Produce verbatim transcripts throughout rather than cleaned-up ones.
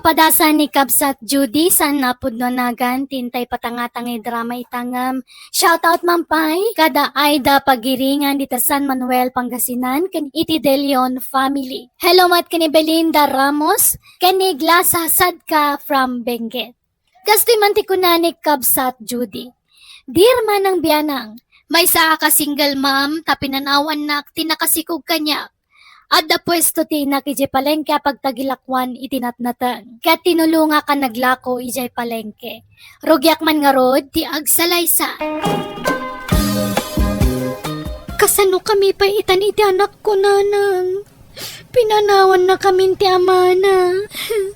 Padasan ni Kabsat Judy, saan a pudno a nagan ti intay patangatangay drama ita ngem. Shoutout man pay kada Aida Pagiringan dita San Manuel, Pangasinan, ken iti De Leon family. Hello met ken ni Belinda Ramos, ken ni Glasa Sadka from Benguet. Kastoy man ti kuna ni Kabsat Judy. Dear Manang Bianang, maysa a ka single mom ta pinanawannak ti nakasikog kaniak. Adda puesto ti inak idiay palengke a pagtagilakuan iti natnateng. Ket tinulongak a naglako idiay palengke. Rugiak man ngarud ti agsalaysay. Kasano kami pay itan iti anakko, Nanang? Pinanawannakamin ti amana.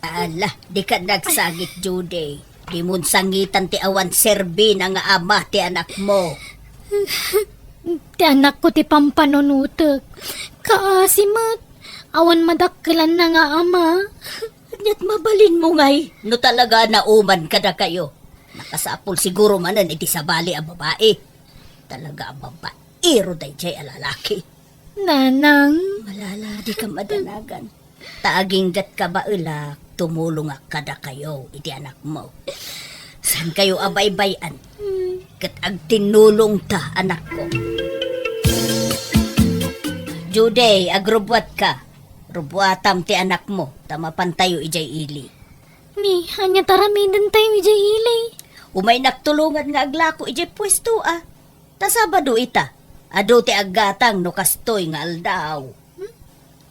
Ala, dika nagsangit, Judy. Dimon sangitan ti awan serbina nga ama ti anakmo. Ti anakko ti pampanunotek. Kaasi met, awan madakkelanna nga ama. Ket mabalinmo ngay, no talaga a nauman kadakayo. Nakasapul siguro manen iti sabali a babai. Talaga a babaero daydiay a lalaki. Nanang. Malala, dika madanagan. Ta aginggatka baelak, tumulongak kadakayo iti anakmo. Saankayo a baybay-an. Ket agtinnulongta, anakko. Judy, agrubbuatka. Rubbuatam ti anakmo, ta mapantayo idiay ili. Ni, ania ti aramidentayo idiay ili? Umaynak tulongan nga aglako idiay puesto a. Ta Sabado ita, adu ti aggatang no kastoy nga aldaw. Hmm?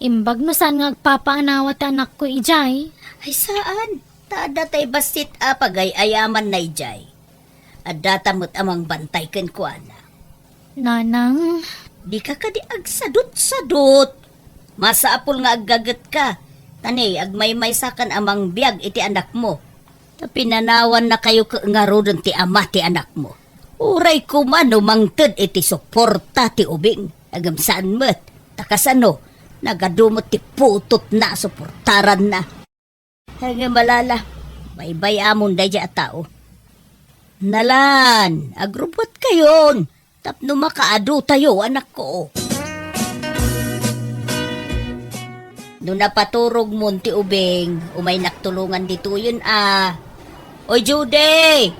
Imbag no saan nga agpapaanawa ti anakko idiay? Ay, saan. Ta adda tay bassit a pagay-ayamanna idiay. Addata met a mangbantay kenkuana. Nanang. Dika kadi agsadutsadut. Masapul nga aggagetka. Ta ni, agmaymaysakan a mangbiag iti anakmo. Ta pinanawannakayo ket ngaruden ti ama ti anakmo. Uray koma no mangted iti suporta ti ubing, ngem saan met. Ta kasano, nagadu met ti putotna a suportaranna. Ngem malala, baybay-amon daydiay a tao. Nalan, agrubbuatkayon. Tapno makaadutayo, anakko. No napaturogmon ti ubing, umaynak tulongan ditoyen a. Oy, Judy!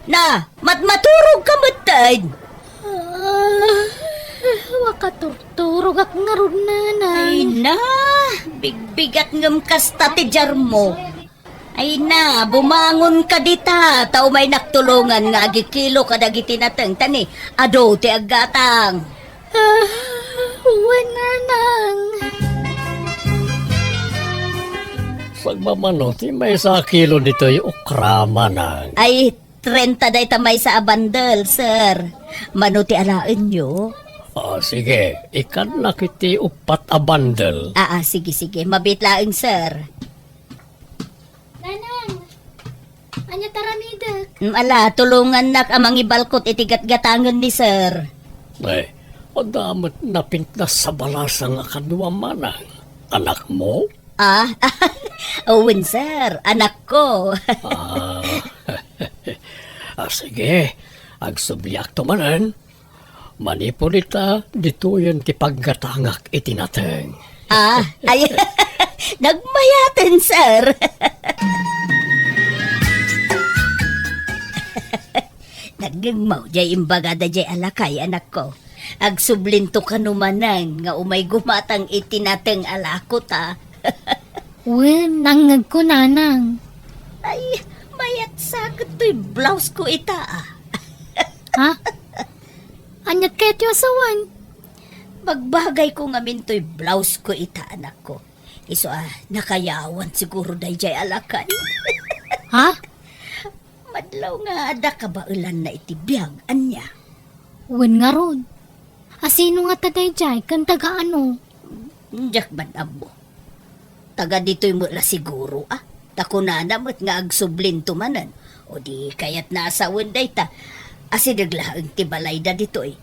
Na, matmaturog ka metten! Ah, makaturturogak ngarud, Nanang. Ay na, bigbigat ngem kasta ti diarmo. Ay na, bumangon ka dita, ta umaynak tulongan nga agikilo kadagiti nateng, ta ni, adu ti aggatang. Ah, wen, Nanang. Sagmamano ti maysa a kilo ditoy okra, Manang. Ay, trenta dayta maysa a bandel, sir. Mano ti alaenyo? Ah, sige, ikannak iti uppat a bandel. Ah, ah, sige, sige. Mabit laeng, sir. Nanang, ania ti aramidek? Mm, ala, tulongannak a mangibalkot iti gatgatangen ni sir. Ay, adda met napintas a balasang a kadua, Manang. Anakmo? Ah, wen, sir. Anakko. Ah, ah, sige. Agsubliakto manen. Manipud ita, ditoyen ti paggatangak iti nateng. Ah, ay, nagmayaten, sir. Nagngegmo jay imbagada jay a lakay, anakko. Agsublinto kano manen nga umay gumatang iti nateng a lakota. Wen, nangngegko, Nanang. Ay, mayat sa ket toy blouse ko ita, ah. Ha? Aniat kayatyo a sawen? Bagbagay ko ngamin toy blouse ko ita, anakko. Isu a, nakayawan siguro dayjay a lakay. Ha? Madlaw nga adda kabaelanna iti biag, ania? Wen ngarud. A sino ngata dayjay, ken taga ano? Diak man ammo. Taga ditoy met la siguro, ah. Ta kunana met nga agsublinto manen. O di kayatna a sawen dayta. Asideg laeng ti balayda ditoy.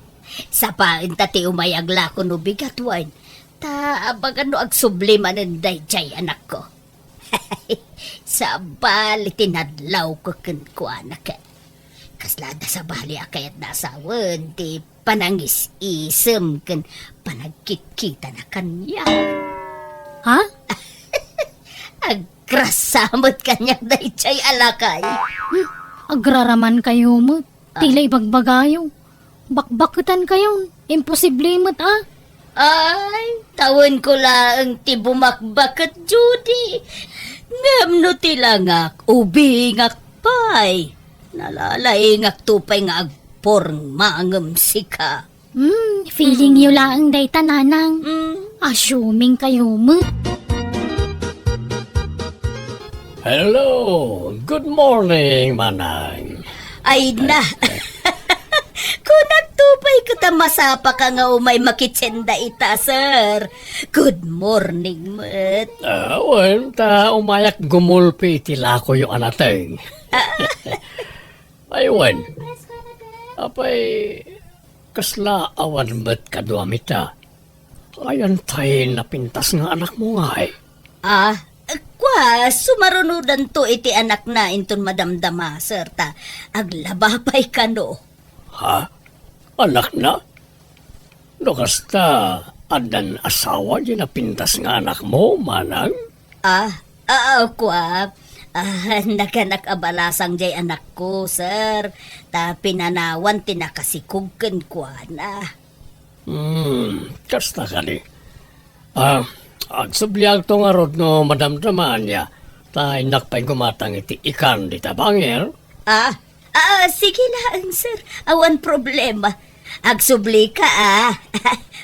Sapaenta ti umay aglako no bigat wen. Ta abagan no agsubli manen dayjay anakko. Sabali ti nadlawko kenkuana ket. Kasla adda sabali a kayatna a sawen ti panangis-isem ken panagkitkitana kaniak. Ha? Ag- Grasa met kaniak daytoy a lakay. Hmm, agraraman kayo met. Ti la ibagbagayo. Bakbaketan kayon. Imposible met, ah. Ay, tawenko laeng ti bumakbaket, Judy. Ngem no ti langak, ubingak pay. Nalalaingakto pay nga agporma ngem sika. Hmm, feeling yo laeng dayta, Nanang. Hmm. Assuming kayo met. Hello, good morning, Manang. Ay na. Kunakto pay ket a masapaka nga umay makitenda ita, sir. Good morning met. Ah, wen, ta umayak gumulpi iti lakoyo a nateng. Ay, wen. Apay, kasla awan met kaduam ita? Ayan tay napintas nga anakmo ngay? Ah, kua, sumarunodanto iti anakna inton madamdama, sir, ta aglaba pay kano. Ha? Anakna? No kasta, addan asawa di napintas nga anakmo, Manang? Ah, ah, kua, ah, naganak a balasang jay anakko, sir. Ta pinanawan ti nakasikog kenkuana. Hmm, kasta kadi. Ah, agsubliakto ngarud no madamdamaanna, ta innak pay gumatang iti ikan dita bangir. Ah, ah, sige laeng, sir. Awan problema. Agsublika, ah.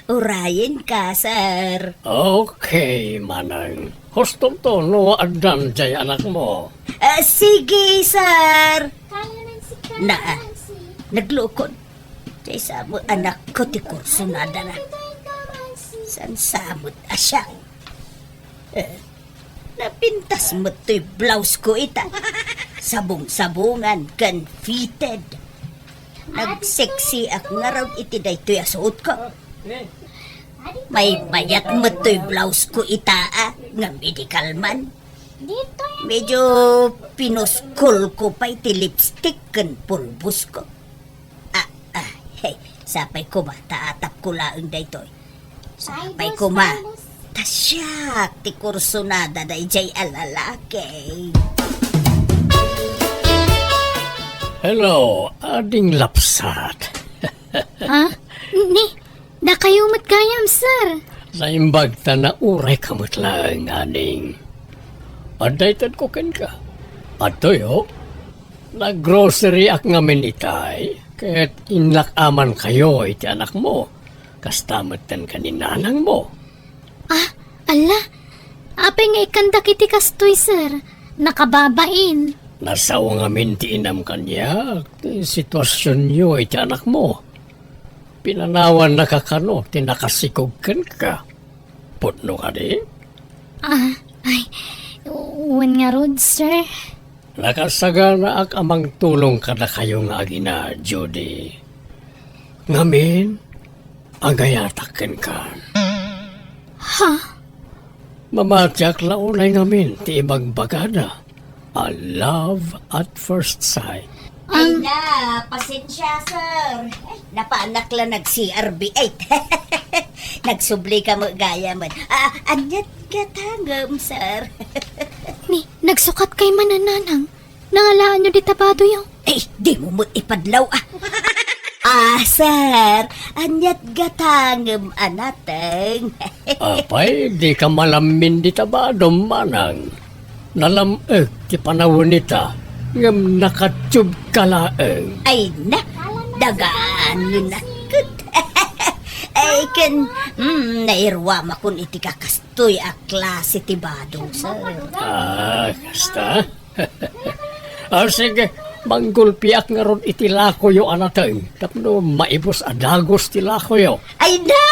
Urayenka, sir. Okay, Manang. Hustonto no addan jay anakmo. Ah, sige, sir. Kaya, Nancy, kaya, Na, Nancy. Naglukon. Jay sa met anakko ti kursunadana. Saan sa met a siak? Eh, napintas met toy blouse ko ita. Sabong-sabongan ken fitted. Nagseksiak ngarud iti daytoy a suotko. Maymayat met toy blouse ko ita, ah, nga medical man. Medyo pinuskol ko pay ti lipstick ken pulbos ko. Ah, ah, hey, sapay koma, ta atapko laeng daytoy. Sapay koma, ta siak ti kursunada dayjay a lalaki. Hello, ading lapsat. Ah, ni, dakayo met gayam, sir. Naimbag ta nauray ka met laeng, ading. Adda itedko kenka. Adtoy, oh. Naggroceryak ngamin itay, ket innak-aman kayo iti anakmo. Kasta metten ken ni nanangmo. Ah, ala, apay nga ikkandak iti kastoy, sir? Nakababain. Nasao ngamin ti inam kaniak, ti situasionyo iti anakmo. Pinanawannaka kano ti nakasikog kenka. Pudno kadi? Ah, ay, wen ngarud, sir. Nakasaganaak a mangtulong kadakayo nga agina, Judy. Ngamin, agayatak kenka. Ha? Mamatiak la unay ngamin ti ibagbagada a love at first sight. Ay na, pasensya, sir. Ay, napanak la nag-C R B. Ay, nagsubli ka met gayam. Ah, aniat gatangem, sir? Ni, nagsukat kay manananang. Nangalaanyo dita badoyo? Ay, dimo met ipadlaw, ah. Ah, sir, aniat gatangem a nateng? Apay, dika malammin dita badom, manang. Nalam-ek ti panawen ita, ngem nakatubka laeng. Ay na, dagaannak ket. Ay, ken, mm, nairuamakon iti kakastoy a klase ti bado, sir. Ah, kasta? Ah, sige, manggulpiak ngarud iti lakoyo a nateng tapno maibus a dagus ti lakoyo. Ay na!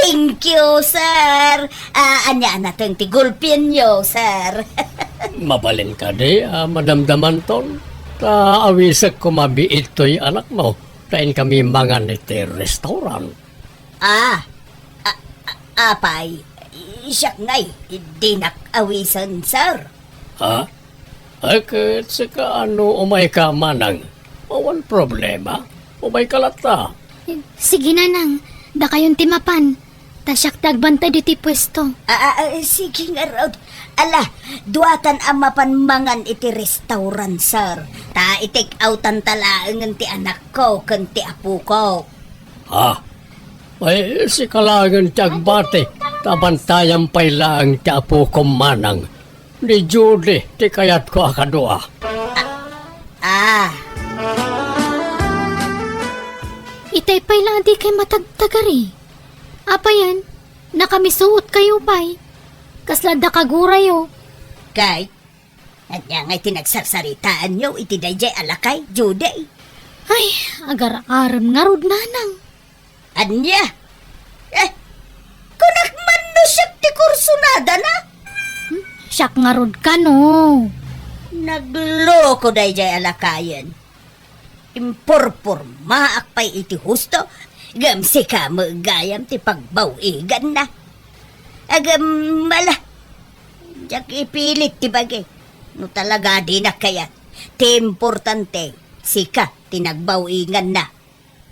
Thank you, sir. Ah, ania a nateng ti gulpienyo, sir? Mabalin kadi a madamdamanton? Ta awisek koma biit toy anakmo, ta inkami mangan iti restaurant. Ah, a-, a-, apay, siak ngay, dinak awisen, sir. Ha? Ay, ket sika no umayka manang, awan problema. Umayka latta. Sige, nanang, dakayon ti mapan. Ta siak ti agbantay ditoy puesto. Ah, ah, ah, sige ngarud. Ala, duatan a mapan mangan iti restaurant, sir. Ta i-take outan ta laengen ti anakko ken ti apoko. Ha? Ay, sika laengen ti agbati, ta bantayam pay laeng ti apokom manang. Ni Judy ti kayatko a kadua. Ah. Itay pay la a dikay matagtagari. Apayen, nakamisuot kayo pay. Kasla adda kagurayo. Kay, ania ngay ti nagsarsaritaanyo iti daydiay a lakay, Judy? Ay, agar-arem ngarud, nanang. Ania? Eh, kunak man no siak ti kursunadana? Hmm? Siak ngarud kano. Nagloko daydiay a lakayen. Impurpurmaak pay iti husto, ngem sika met gayam ti pagbaw-iganna. Agem, ala, diak ipilit ti bagi. No talaga dinak kayat, ti importante, sika ti nagbaw-iganna.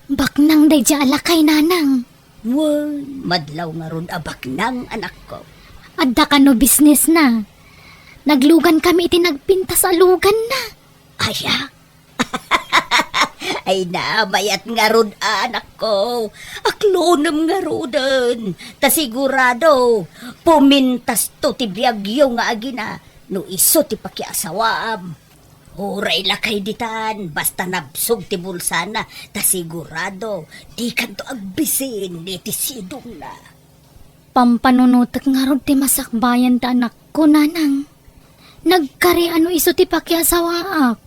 Baknang daydiay a lakay, nanang. Wen, madlaw ngarud a baknang, anakko. Adda kano businessna. Naglugan kami iti nagpintas a luganna. Aya? Ay na, mayat ngarud, anakko. Aklonem ngaruden. Ta sigurado, pumintasto ti biagyo nga agina no isu ti pakiasawaam. Uray lakay ditan, basta nabsog ti bulsana, ta sigurado, dikanto agbisin iti sidongna. Pampanunotek ngarud ti masakbayan ti anakko, nanang. Nagkari a no isu ti pakiasawaak,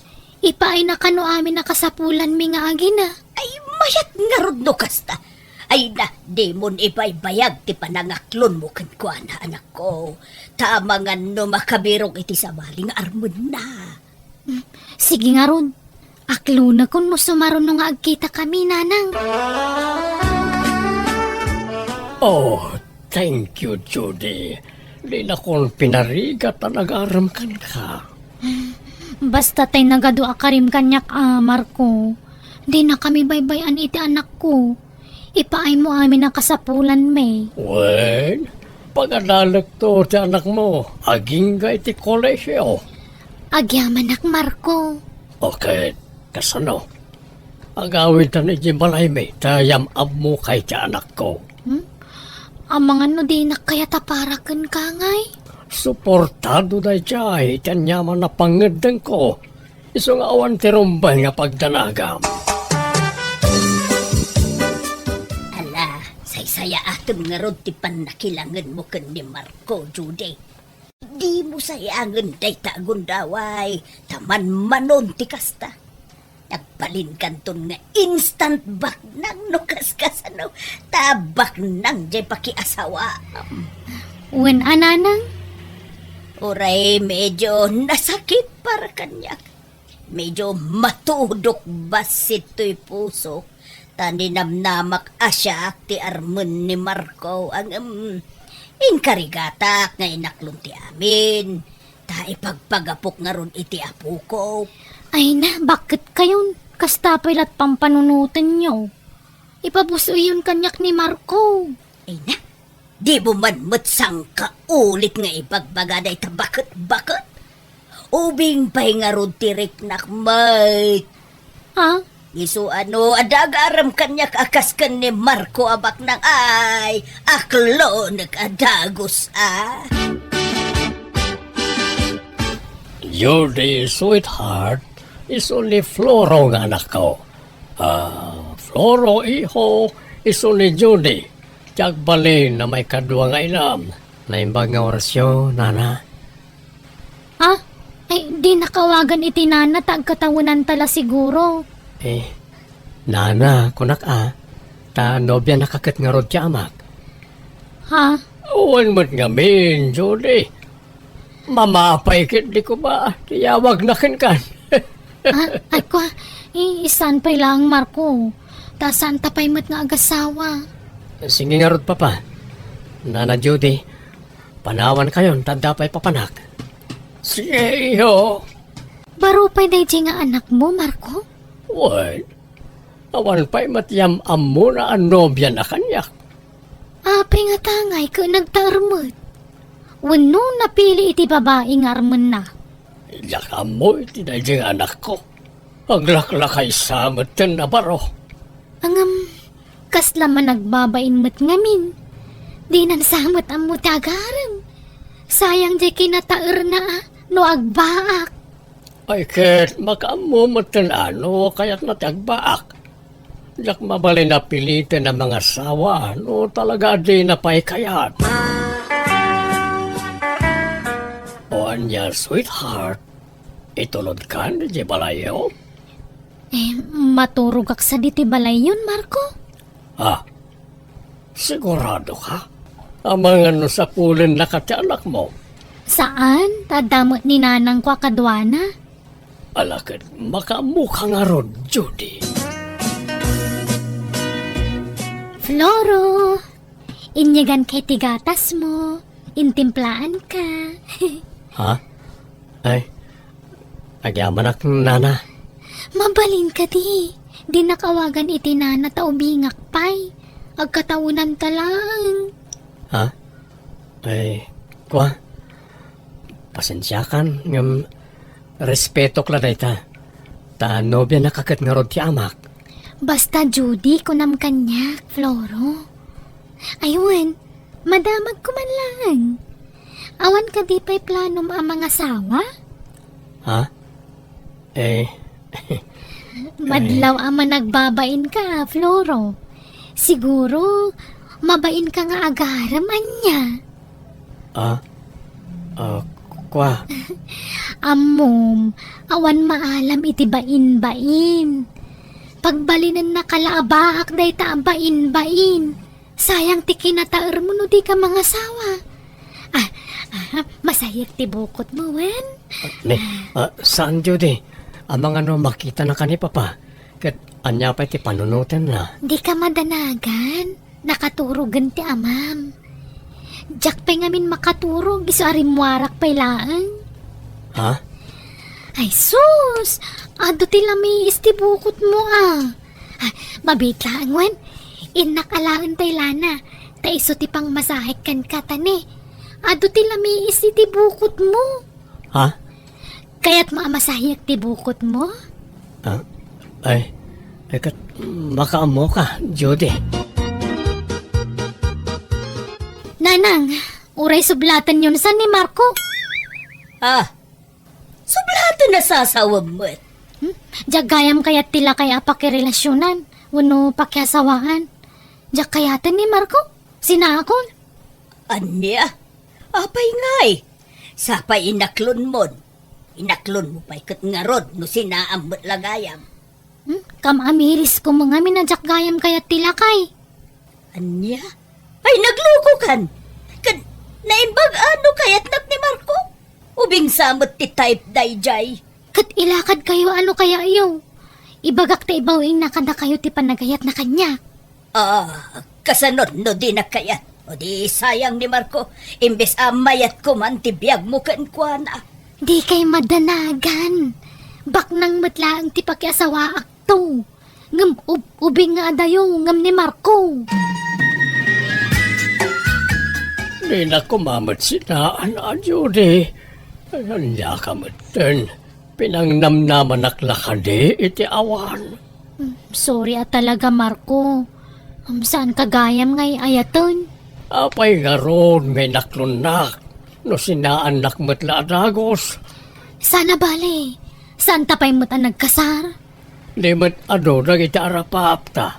ipaayna kano amin a kasapulanmi nga agina. Ay, mayat ngarud no kasta. Ay na, dimon ibaybayag ti panangaklonmo kenkuana, anakko. Ta amangan no makabirok iti sabali nga armenna. Hmm, sige ngarud. Aklonakon no sumaruno nga agkitakami, nanang. Oh, thank you, Judy. Dinakon pinarigat a nagarem kenka. Basta tay nagadu a karim kaniak a, Marco. Dinakami baybay-an iti anakko. Ipaaymo amin a kasapulanmi. Wen, pagadalekto ti anakmo, agingga iti kolehio. Agyamanak, Marco. Okay, kasano? Agawidtan idiay balaymi, ta yam-ammokay ti anakko. Hmm? Amangan no dinak kayat a para kenka ngay? Suportado daydiay iti aniaman a pangngeddengko. Isu nga awan ti rumbeng nga pagdanagam. Ala, saysayaatem ngarud ti pannakilangenmo ken ni Marco, Judy. Dimo sayangen dayta a gundaway, ta manmanon ti kasta. Nagbalinkanton nga instant baknang no kaskasano, ta baknang jay pakiasawaam. Wen a, nanang? Uray medyo nasakit para kaniak. Medyo matudok bassit toy pusok, ta ninamnamak a siak ti armen ni Marco, ngem inkarigatak nga inaklon ti amin, ta ipagpagapok ngarud iti apokok. Ay na, bakket kayon? Kasta pay la't pampanunotenyo. Ipabus-oyyon kaniak ni Marco. Ay na, dimo man met sangkaulit nga ibagbaga dayta baket-baket? Ubing pay ngarud ti riknak met. Ha? Isu a no adda agarem kaniak a kas ken ni Marco a baknang, ay, aklonek a dagus a. Judy, sweetheart, isu ni Floro nga anakko. Ah, Floro, iho, isu ni Judy. Ti agbalin a maikadua nga inam. Naimbag nga orasyo, nana. Ah, ay, dinak awagan iti nana ta agkatawenanta la siguro. Eh, nana, kunak a, ta nobianak ket ngarud ti amak. Ha? Wen met ngamin, Judy. Mamapay ket di ko ba ti yawagna kenkan. Ah, ay, kua, eh, saan pay laeng, Marco? Ta saanta pay met nga agasawa. Sige ngarud, Papa. Nana Judy, panawankayon ta adda pay papanak. Sige, iho. Baro pay daydiay nga anakmo, Marco? Wen, awan pay met yam-ammona a nobiana kaniak. Apay ngata ngay ket nagtaer met? Wenno napili iti babai nga armenna? Diak ammo iti daydiay nga anakko. Aglaklakaysa metten a baro. Ngem, kasla managbabain met ngamin. Dinan sa met ammo ti agarem. Sayang diay kinataerna a no agbaak. Ay ket, makaammo metten a no kayatna ti agbaak. Diak mabalin a piliten a mangasawa no talaga a dina pay kayat. O ania, sweetheart? Itulodkan idiay balayyo? Eh, maturogak sadi ti balayyon, Marco. Ah, sigurado ka? Amangan no sapulennaka ti anakmo? Saan, ta adda met ni nanangko a kaduana. Ala ket, makaammoka ngarud, Judy. Floro, inyeganka iti gatasmo. Intimplaanka. Ha? Ay, agyamanak, nana. Mabalin kadi. Dinak awagan iti nana ta ubingak pay. Agkataonanta laeng. Ha? Ay, kua. Pasensiakan, ngem respetok la dayta. Ta nobianaka ket ngarud ti amak. Basta Judy, kunam kaniak, Floro. Ay wen, madamagko man laeng. Awan kadi pay planom a mangasawa? Ha? Eh, madlaw a managbabainka, Floro. Siguro, mabainka nga agarem, ania? Ah, ah, kua. Ammom, awan maalam iti bain-bain. Pagbalinennaka la a baak dayta a bain-bain. Sayang ti kinataermo no dika mangasawa. Ah, ah, masayak ti bukotmo, wen? Ah, ne, ah, saan, Judy? Amangan no makitanaka ni Papa, ket ania pay ti panunotenna? Dika madanagan. Nakaturogen ti amam. Diak pay ngamin makaturog isu a rimmuarak pay laeng. Ha? Ay sus! Adu ti lamiis ti bukotmo, a. Ah, mabiit laeng wen. Innak alaen tay lana. Ta isu ti pangmasahek kenka, ta ne, adu ti lamiis iti bukotmo. Ha? Kayatmo a masahiek ti bukotmo? Ah, ay, ay, ket makaammoka, Judy. Nanang, uray sublatenyon san ni Marco. Ah, sublaten a sasawem met. Hmm? Diak gayam kayat ti lakay a pakirelasionan wenno pakiasawaan. Diak kayaten ni Marco. Sinaakon. Ania? Apay ngay? Sapay inaklonmon. Inaklonmo pay ket ngarud no sinaam met la gayam. Hmm? Kam-amirisko met ngamin a diak gayam kayat ti lakay. Ania? Ay, naglukokan! Ket naimbag a no kayatnak ni Marco? Ubingsa met ti type daydiay. Ket ilakadkayo a no kayatyo. Ibagak ta ibawiinna kadakayo ti panagayatna kaniak. Ah, kasano no dinak kayat? O di sayang ni Marco, imbes a mayatko man ti biagmo kenkuana. Dikay madanagan. Baknang met laeng ti pakiasawaakto. Ngem ub-, ubing nga adayo ngem ni Marco. Dinak koma met sinaan a, Judy. Ania ka metten? Pinangnamnamanak la kadi iti awan? Mm, sorry a talaga, Marco. Um, saanka gayam nga ay-ayaten? Apay ngarud nga inaklonnak no sinaannak met la a dagus? Saan a bale, saanta pay met a nagkasar? Di met adu dagiti arapaapta.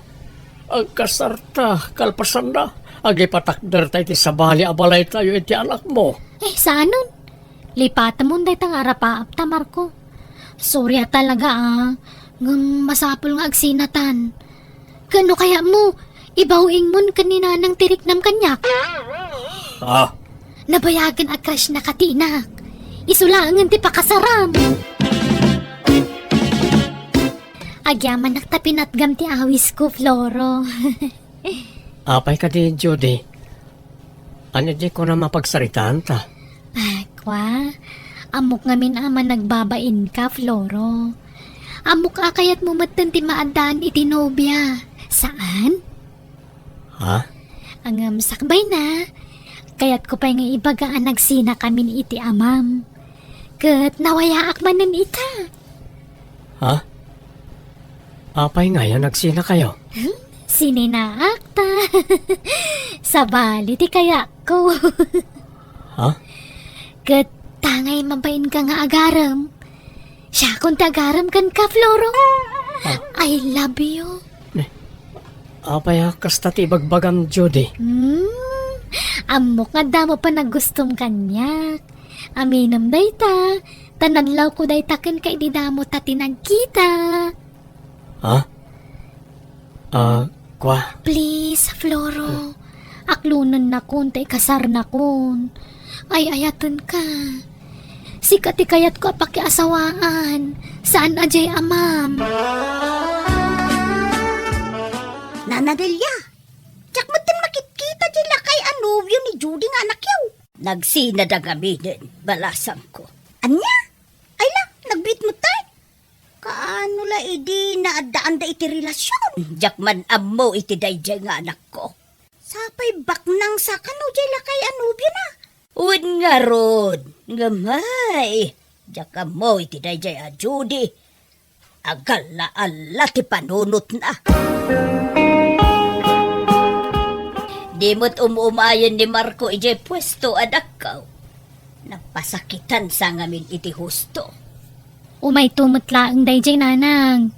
Agkasarta, kalpasanna, agipatakderta iti sabali a balaytayo iti anakmo. Eh, saanen? Lipatemon dayta nga arapaapta, Marco. Sorry a talaga, a. Ngem masapul nga agsinatan. Ket no kayatmo, ibawiingmon ken ni Nanang ti riknam kaniak. Ah. Nabayagen a crush-naka ti inak. Isu laengen ti pakasaram. Agyamanak ta pinatgam ti awisko, Floro. Apay kadi, Judy? Ania diay kunam a pagsaritaanta? Ah, kua, ammok ngamin a managbabainka, Floro. Ammok a kayatmo metten ti maaddaan iti nobia. Saan? Ha? Ngem sakbayna, kayatko pay nga ibaga a nagsinakamin iti amam. Ket nawayaak manen ita. Ha? Apay ngay a nagsinakayo? Hmm? Sininaak ta. Sabali ti kayatko. Ha? Ket tangay mabainka nga agarem. Siakon ti agarem kenka, Floro. Ah. I love you. Ne, apay a kasta ti ibagbagam, Judy? Hmm, ammok nga adda mo panagustom kaniak. Aminem dayta, ta nadlawko dayta kenka idi damo ta ti nagkita. Ha? Ah, kua? Please, Floro. Aklonennakon ta ikasarnakon. Ay-ayatenka. Sika ti kayatko a pakiasawaan. Saan a diay amam. Nana Delia, diak met makitkita diay lakay a nobio ni Judy nga anakyo. Nagsinada ngaminen, balasangko. Ania? Ay la, nagbiit met tay? Kaano la idi naaddaanda iti relasion? Diak man ammo iti daydiay nga anakko. Sapay baknang sa kano diay lakay a nobiona? Wen ngarud, ngem hay, diak ammo iti daydiay a Judy. Agalla-alla ti panunotna. Di met um-umayen ni Marco idiay puesto a dakko. Napasakitan sa ngamin iti husto. Umayto met laeng daydiay, nanang.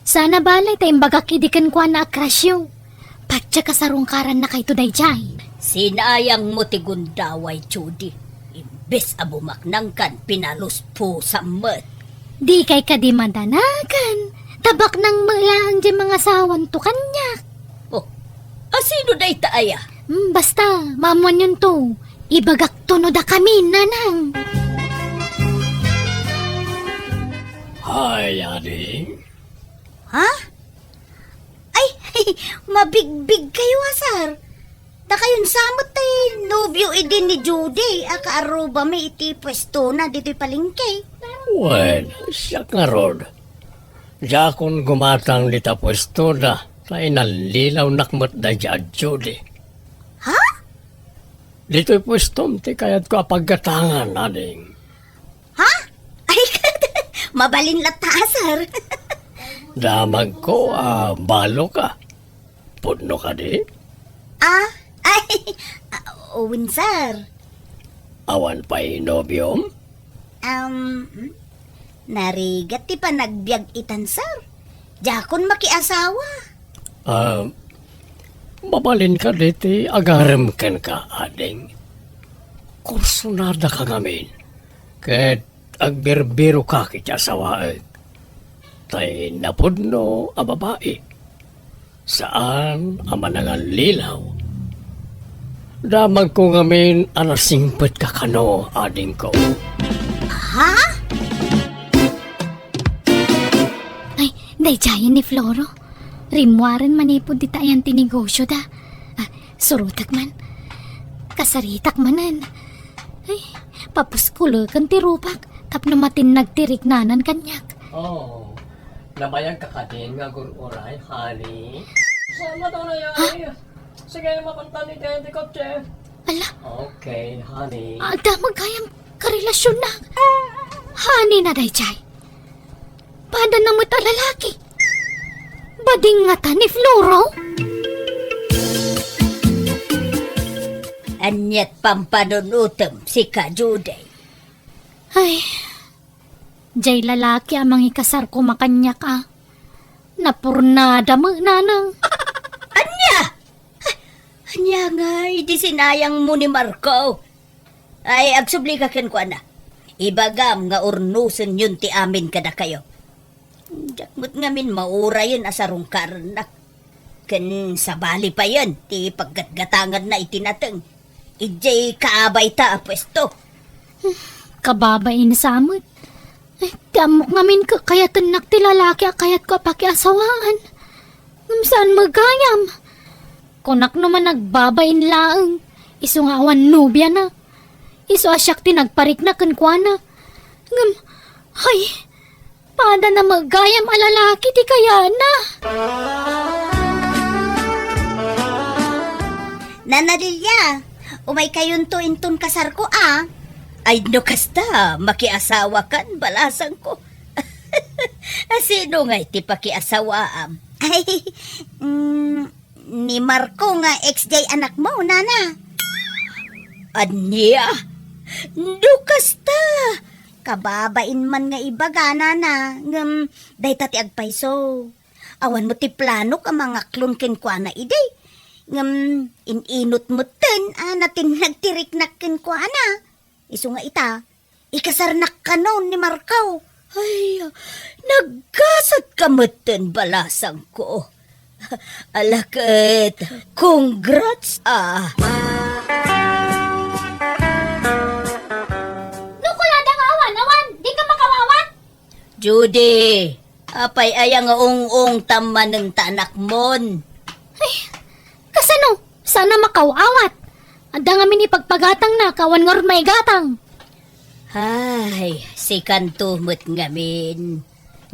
Saan a bale ta imbagak idi kenkuana a crushyo. Patiek a sarungkarannakayto daydiay. Sinayangmo ti gundaway, Judy. Imbes a bumaknangkan, pinaluspusam met. Dikay kadi madanagan. Ta baknang met laeng diay mangasawanto kaniak. Oh, a sino dayta aya? Hmm, basta, maammoanyonto. Ibagakto no dakami, nanang. Hay, ading. Ha? Ay, mabigbigkayo a, sir. Dakayon sa met ti nobio idi ni Judy a kaarrubami iti puestona ditoy palengke. Wen, siak ngarud. Diakon gumatang dita puestoda, ta inallilawnak met daydiay a Judy. Ha? Ditoy puestom ti kayatko a paggatangan, ading. Ha? Ay, mabalin latta, sir. Damagko a balo ka. Pudno kadi? Ah, ay, ah, wen, sir. Awan pay nobiom? Um, narigat ti panagbiag itan, sir. Diakon makiasawa. Ah, mabalin kadi ti agarem kenka, ading. Kursunada ka ngamin. Ket agbirbiro ka iti asawaek. Tay napudno a babai. Saan a manangallilaw. Damagko ngamin a nasingpet ka kano, adingko. Ha? Ay, daydiayen ni Floro. Rimmuaren manipud dita ayan ti negosyoda. Ah, surotek man. Kasaritak manen. Ay, papuskuleken ti rupak tapno matinnag ti riknanan kaniak. Oh, nabayag ka kadin nga agur-uray, honey? Saan mo ito, Nay? Ha? Sige, mapantan ni Teddy Kotse. Ala. Okay, honey. Adda met gayam karelasionna. Honey na daydiay. Padana met a lalaki. Bading ngata ni Floro? Aniat pampanunutem, sika, Judy? Ay, jay lalaki a mangikasar koma kaniak a. Napurnada met, nanang. Ania? Ania nga idi sinayangmo ni Marco? Ay, agsubli ka kenkuana. Ibagam nga urnosenyon ti amin kadakayo. Diak met ngamin maurayen a sarungkarennak. Ken sabali payen ti paggatgatanganna iti nateng idiay kaabayta a puesto. Kababain sa met. Eh, ti ammok ngamin kakayatennak ti lalaki a kayatko a pakiasawaan. Ngem saan met gayam. Kunak no managbabain laeng, isu nga awan nobiana. Isu a siak ti nagparikna kenkuana. Ngem, hay, padana met gayam a lalaki ti kayatna. Nana Lilia, umaykayonto inton kasarko a. Ay, no kasta, makiasawakan, balasangko. A, sino ngay ti pakiasawaam? Ay, mm, ni Marco nga ex jay anakmo, nana. Ania? No kasta, kababain man nga ibaga, nana, ngem dayta ti agpayso. Awan met ti planok a mangaklon kenkuana idi. Ngem in-inot metten a natinnag ti riknak kenkuana. Isu nga ita, ikasarnak kano ni Marco. Ay, naggasatka metten, balasangko. Ala ket, congrats a. No kunada nga awan, awan, dika makaw-awat? Judy, apay aya nga ung-ungtam manen ta anakmon? Ay, kasano? Saan a makaw-awat? Adda ngamin ipagpagatangna, awan ngarud maigatang. Ay, sikanto met ngamin.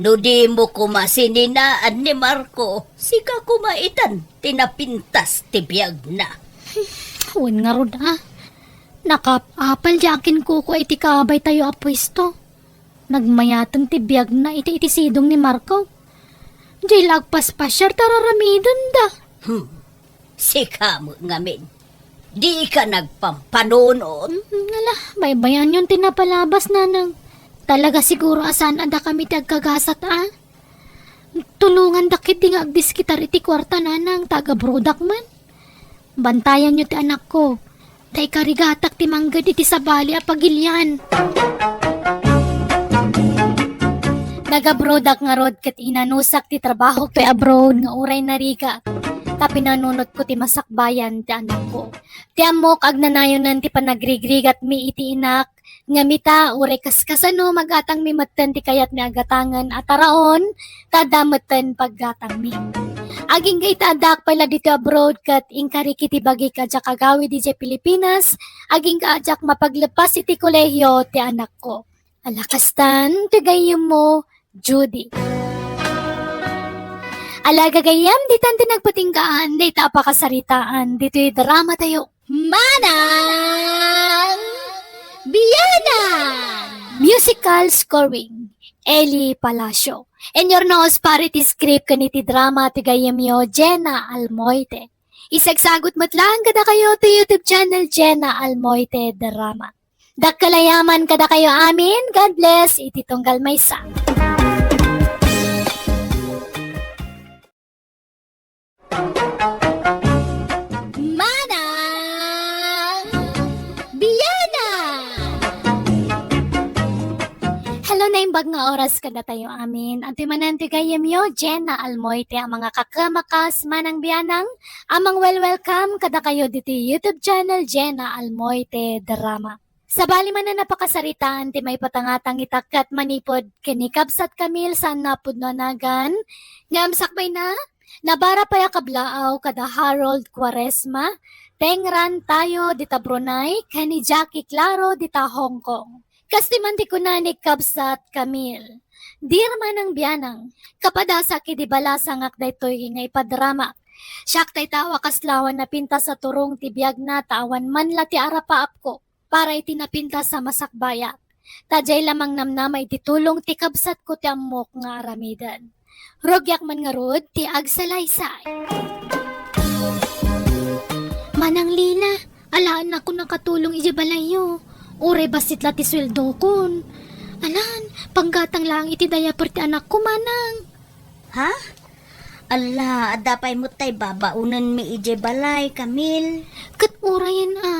No dimo koma sininaan ni Marco, sika koma itan ti napintas ti biagna. Wen ngarud a. Nakaap-apal diay akinkukua iti kabaytayo a puesto. Nagmayateng ti biagna iti, iti sidong ni Marco. Diay la agpaspasiar ta ar-aramidenda. Hmm. Sika met ngamin. Dika nagpampanunot. Mm, ala, baybayanyon ti napalabas, nanang. Talaga siguro a saan a dakami ti agkagasat a. Tulongandak ketdi nga agdiskitar iti kuarta, nanang, ta agabrodak man. Bantayanyo ti anakko, ta ikarigatak ti mangged iti sabali a pagilian. Nagabrodak ngarud ket inanusak ti trabahok toy abroad nga uray narigak, ta pinanunotko ti masakbayan ti anakko. Ti ammok, agnanayonen ti panagrigrigatmi iti inak, ngem ita, uray kaskasano, magatangmi metten ti kayatmi a gatangen a taraon, ta adda metten paggatangmi. Agingga ita, addaak pay la ditoy abroad ket inkarik iti bagik a diak agawid idiay Pilipinas, agingga a diak mapaglepas iti kolehio ti anakko. Ala kastan ti gayyemmo, Judy. Ala gagayyem, ditan ti nagpatinggaan dayta a pakasaritaan ditoy dramatayo. Manang Bianang! Musical scoring, Eli Palacio. Inurnos para iti script ken iti drama ti gayyemyo, Jenna Almoite. Isagsagut met laeng kadakayo ti YouTube channel, Jenna Almoite Drama. Dakkel a yaman kadakayo amin. God bless iti tunggal maysa. Manang Bianang! Hello, naimbag nga oras kadatayo amin. Adtoy manen ti gayyemyo, Jenna Almoite, a mangakakamakas, Manang Bianang, a mangwel-welcome kadakayo ditoy YouTube channel, Jenna Almoite Drama. Sabali manen a pakasaritaan ti maipatangatang ita ket manipud ken ni Kabsat Camille, saanna a pudno a nagan, ngem sakbayna, nabara pay a kablaaw kada Harold Cuaresma, Tengran Tayo dita Brunei, ken ni Jackie Claro dita Hong Kong. Kas ti man ti kuna ni Kabsat Camille, "Dear Manang Bianang, kapadasak idi balasangak daytoy nga ipadramak. Siak dayta a kaslawan napintas a turong ti biagna ta awan man la ti arapaapko para iti napintas a masakbayak. Ta diay la mangnamnama iti tulong ti kabsatko ti ammok nga aramiden. Rugiak man ngarud ti agsalaysay." "Manang Lila, alaennakon a katulong idiay balayyo. Uray bassit la ti sueldokon. Alan, panggatang laeng iti diaper ti anakko, Manang." "Ha? Ala, adda pay met tay babaonenmi idiay balay, Camille." "Ket urayen a.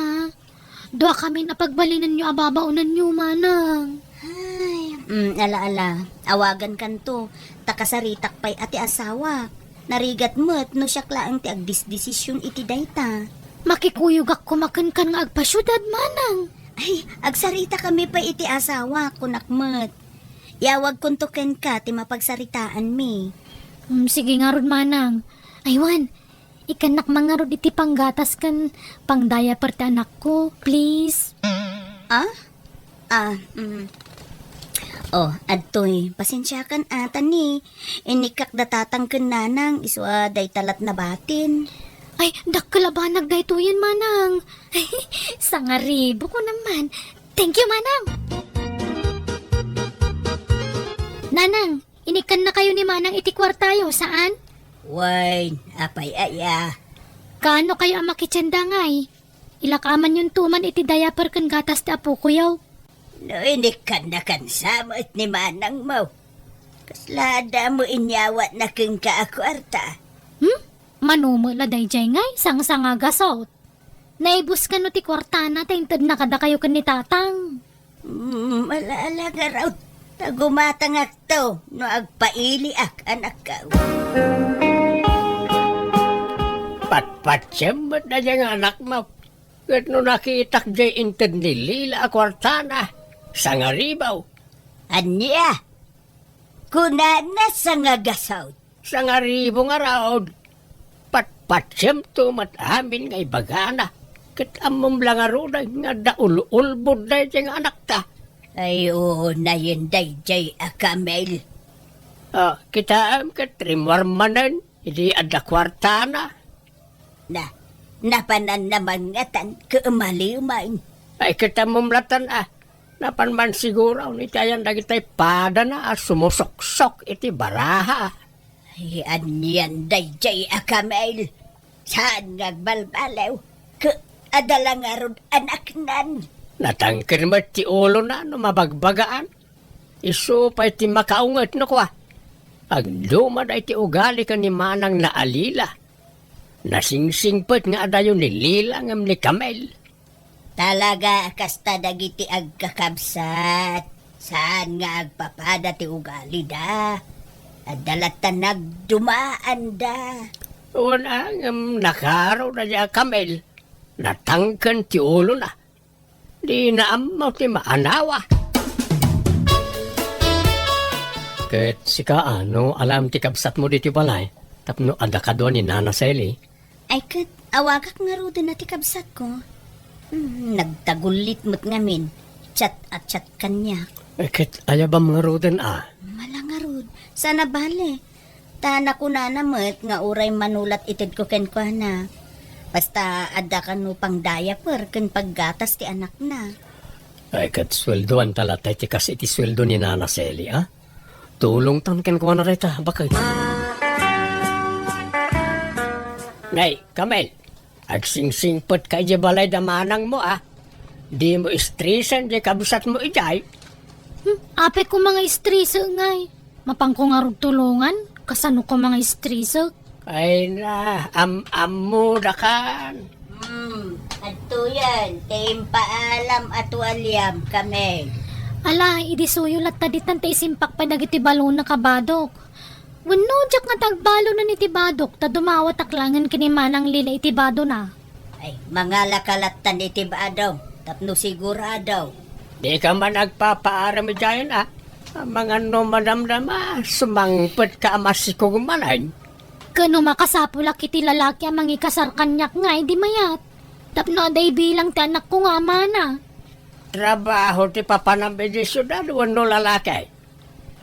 Duakamin a pagbalinenyo a babaonenyo, Manang." "Ay, mm, ala, ala. Awagankanto, ta kasaritak pay a ti asawak. Narigat met no siak laeng ti agdisdesision iti dayta." "Makikuyogak koma kenkan nga agpasiudad, Manang." "Ay, agsaritakami pay iti asawak, kunak met. Iawagkonto kenka ti mapagsaritaanmi." "Mm, sige ngarud, Manang. Ay wen, ikkannak man ngarud iti panggatas ken pangdiaper ti anakko, please." "Ah? Ah, mm. Oh, adtoy, pasensiakan a, ta ni, inikkak da tatang ken nanang, isu a dayta lat nabatin." Ay, dakkel a banag daytoyen, manang. Sangaribo ko naman. Thank you, manang. Nanang, inikkan na kayo ni manang iti kwartayo, saan? Wen, apay aya? Kaano kayo a makitienda ngay? Ilakaman yun tuman iti diaper ken gatas ti apokoyo. No inikkan na kan sa met ni manang mo. Kasla adda mo inyawat na kenka a kwarta. Hmm? Mano met la daydiay ngay, sangsangagasot. Naibus kano ti kuartana ta intedna kadakayo ken ni Tatang? Mm, ala-ala ngarud. Ta gumatangakto no agpailiak, anakko. Patpatiem met daydiay nga anakmo. Ket no nakitak jay inted ni Lila a kuartana, sangaribo. Ania? Kunana sangagasaw. Sangaribo ngarud. Patpatiemto met amin nga ibagana. Ket ammom la ngarud nga adda ul-ulbod daydiay nga anakta. Ay, unayen daydiay a Camel. Ah, kitaem ket rimmuar manen idi adda kuartana. Na, napanan naman ngatan ket umaliw man. Ay, ket ammom latan a. Napan man siguro iti ayan dagiti padana a sumusuksok iti baraha. Ay, anian daydiay a Camel? Saan nga agbalbaliw? Ket adda la ngarud anaknan? Natangken met ti ulona no mabagbagaan. Isu pay ti makaunget no kua. Agduma daydi ugali ken ni manangna a Lila. Nasingsingpet nga adayo ni Lila ngem ni Camel. Talaga a kasta dagiti agkakabsat. Saan nga agpapada ti ugalida. Adda latta nagdumaanda. Wen a, ngem nakaro daydiay a Camel. Natangken ti ulona. Dina ammo ti maanawa. Ket sika, a, no alaem ti kabsatmo ditoy balay tapno adda kadua ni Nana Sally? Ay, ket awagak ngaruden a ti kabsatko. Hmm, nagtagullit met ngamin. Chat a chat kaniak. Eh, ket ayabam ngaruden a? Mala ngarud. Saan a bale. Ta nakunana met nga uray manulat itedko kenkuana. Basta adda kano pang diaper ken paggatas ti anakna. Ay, ket sueldoanta latta iti kas iti sueldo ni Nana Sally, a? Tulongtan kenkuana dayta, baket. Nay, Camel, agsingsingpetka idiay balay da manangmo, a? Dimo istresen diay kabsatmo idiay. Hmm, apay ko manga istrese ngay. Mapanko ngarud tulongan? Kasano ko manga istrese? Ay na, am-ammo dakan. Hmm, adtoyen, ti impaalam a tualiam, Camel. Ala, idi suyo latta ditan ta isimpak pay dagiti balona, kabadok. Wenno, diak nga ti agbalon iti badok, ta dumawatak laengen ken ni Manang Lila iti badona. Ay, mangalaka lattan iti badom, tapno sigurado. Dika man agpapaaram idiayen, a? Amangan no madamdama, sumangpetka a masikog manen. Ken no makasapulak iti lalaki a mangikasar kaniak ngay, di mayat. Tapno adda ibilang ti anakko nga amana. Trabaho ti papanam idiay siudad wenno lalaki?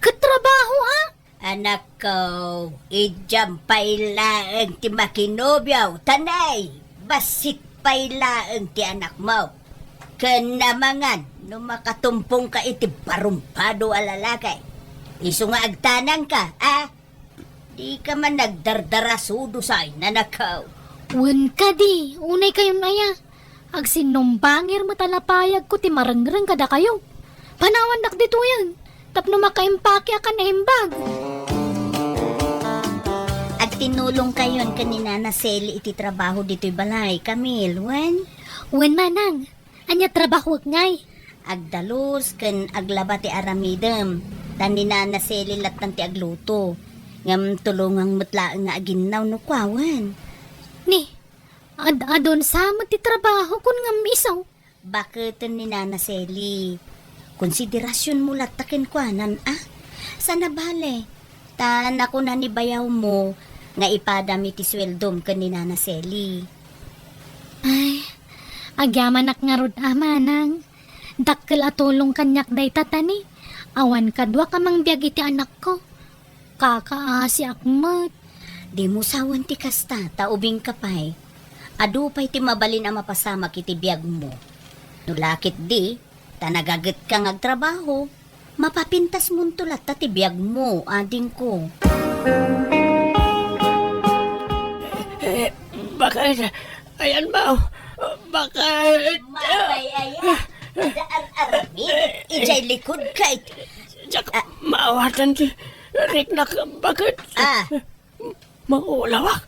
Ket trabaho, a? Anakko, idiam pay laeng ti makinobio, ta nay, bassit pay laeng ti anakmo. Ken namangan no makatumpongka iti barumpado a lalaki. Isu nga agtanangka, a? Dika man nagdardarasudo say, nanakaw. Wen kadi, unay kayon aya. Agsinnumbangir met a lapayagko ti marengreng kadakayo. Panawandak ditoyen, tapno makaimpake a kan naimbag. Agtinulong kayon ken ni Nana Sally iti trabaho ditoy balay, Camille, wen? Wen, Manang. Ania trabahoek ngay? Agdalus ken aglaba ti aramidem. Ta ni Nana Sally lattan ti agluto. Ngem tulongang met laeng nga aginnaw no kuawen. Ni, ad-adun sa met ti trabaho kun ngem isu. Baketen ni Nana Sally. Konsiderasionmo latta kenkuanan, a? Saan a bale. Ta nakuna ni bayawmo nga ipadam iti sueldom ken ni Nana Sally. Ay, agyamanak ngarud a, Manang. Dakkel a tulong kaniak dayta, ta ni, awan kaduak a mangbiag iti anakko. Kakaasiak met. Dimo sawen ti kasta, ta ubingka pay. Adu pay ti mabalin a mapasamak iti biagmo. No la ketdi, ta nagagetka nga agtrabaho, mapapintasmonto latta ti biagmo, adingko. Eh, bakit? Ayan, Mao. Bakit? Mapay aya, ada ar-aramid, ijay likod kay. Diak maawatan ti riknak, bakit? Ah. Maulawak.